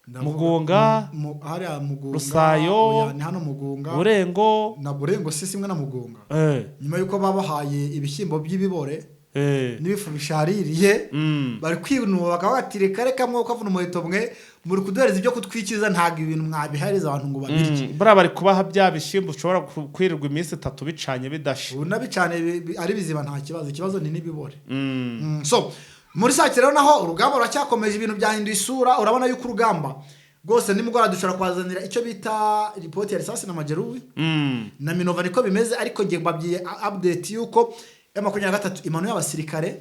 Speaker 2: Mugunga,
Speaker 1: hariya Mugunga,
Speaker 2: Rusayo,
Speaker 1: oya, ni hano Mugunga,
Speaker 2: Burengo.
Speaker 1: Na Burengo si simwe na Mugunga. Nyuma y'uko babahaye ibishyimbo by'ibibore n'ibifu bishaririye, bari kwinuba, bakaba bati: "Reka reka, mwe kavuna umuheto, mwe muri kuduhereza ibyo kutwikiza, ntabwo ibintu mwabihereza abantu ngo babirye."
Speaker 2: Buriya bari kubaha bya bishyimbo ushobora kwirirwa iminsi 3 bicanye bidashe.
Speaker 1: Ubu nabicane ari bizima nta kibazo, ikibazo ni n'ibibore. So muri Sake rero naho urugamba ruracyakomeje, ibintu byahinduye isura. Urabona yuko urugamba rwose nimugoroba dushobora kubazanira icyo bita ripoti ya risasi na majeruhi na Minova, niko bimeze. Ariko ngiye mbabwiye update yuko M23 imanuye abasirikare,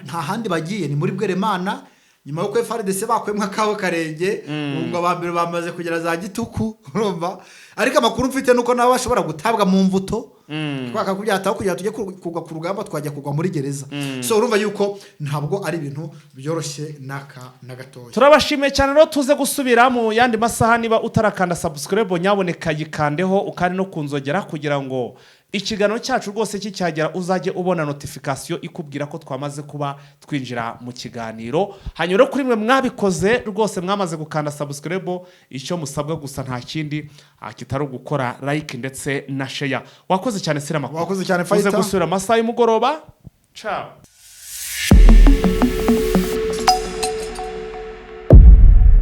Speaker 1: nta handi bagiye, ni muri Bweremana, nyuma y'uko FARDC bakuyemo akabo karenge. Ubu ngo abambere bamaze kugera za Gituku, urumva. Ariko amakuru mfite nuko nabo bashobora gutabwa mu mvuto, twaka kubyataho kugira tujye kugwa ku rugamba, twajya kugwa muri gereza. So urumva yuko ntabwo ari ibintu byoroshye n'aka na gatoya.
Speaker 2: Turabashimiye cyane rero, tuze gusubira mu yandi masaha. Niba utarakanda subscribe, nyaboneka yikandeho, ukandi no kunzogera, kugira ngo ikiganiro cyacu rwose kicyagera uzajye ubona notification ikubwira ko twamaze kuba twinjira mu kiganiro. Hanyuma rero kuri mwe mwabikoze rwose, mwamaze gukanda subscribe, icyo musabwa gusa nta kindi kitari ugukora like ndetse na share. Wakoze cyane, Sira.
Speaker 1: Wakoze cyane,
Speaker 2: Tuze
Speaker 1: Fighter.
Speaker 2: gusubira amasaha y'umugoroba. Ciao.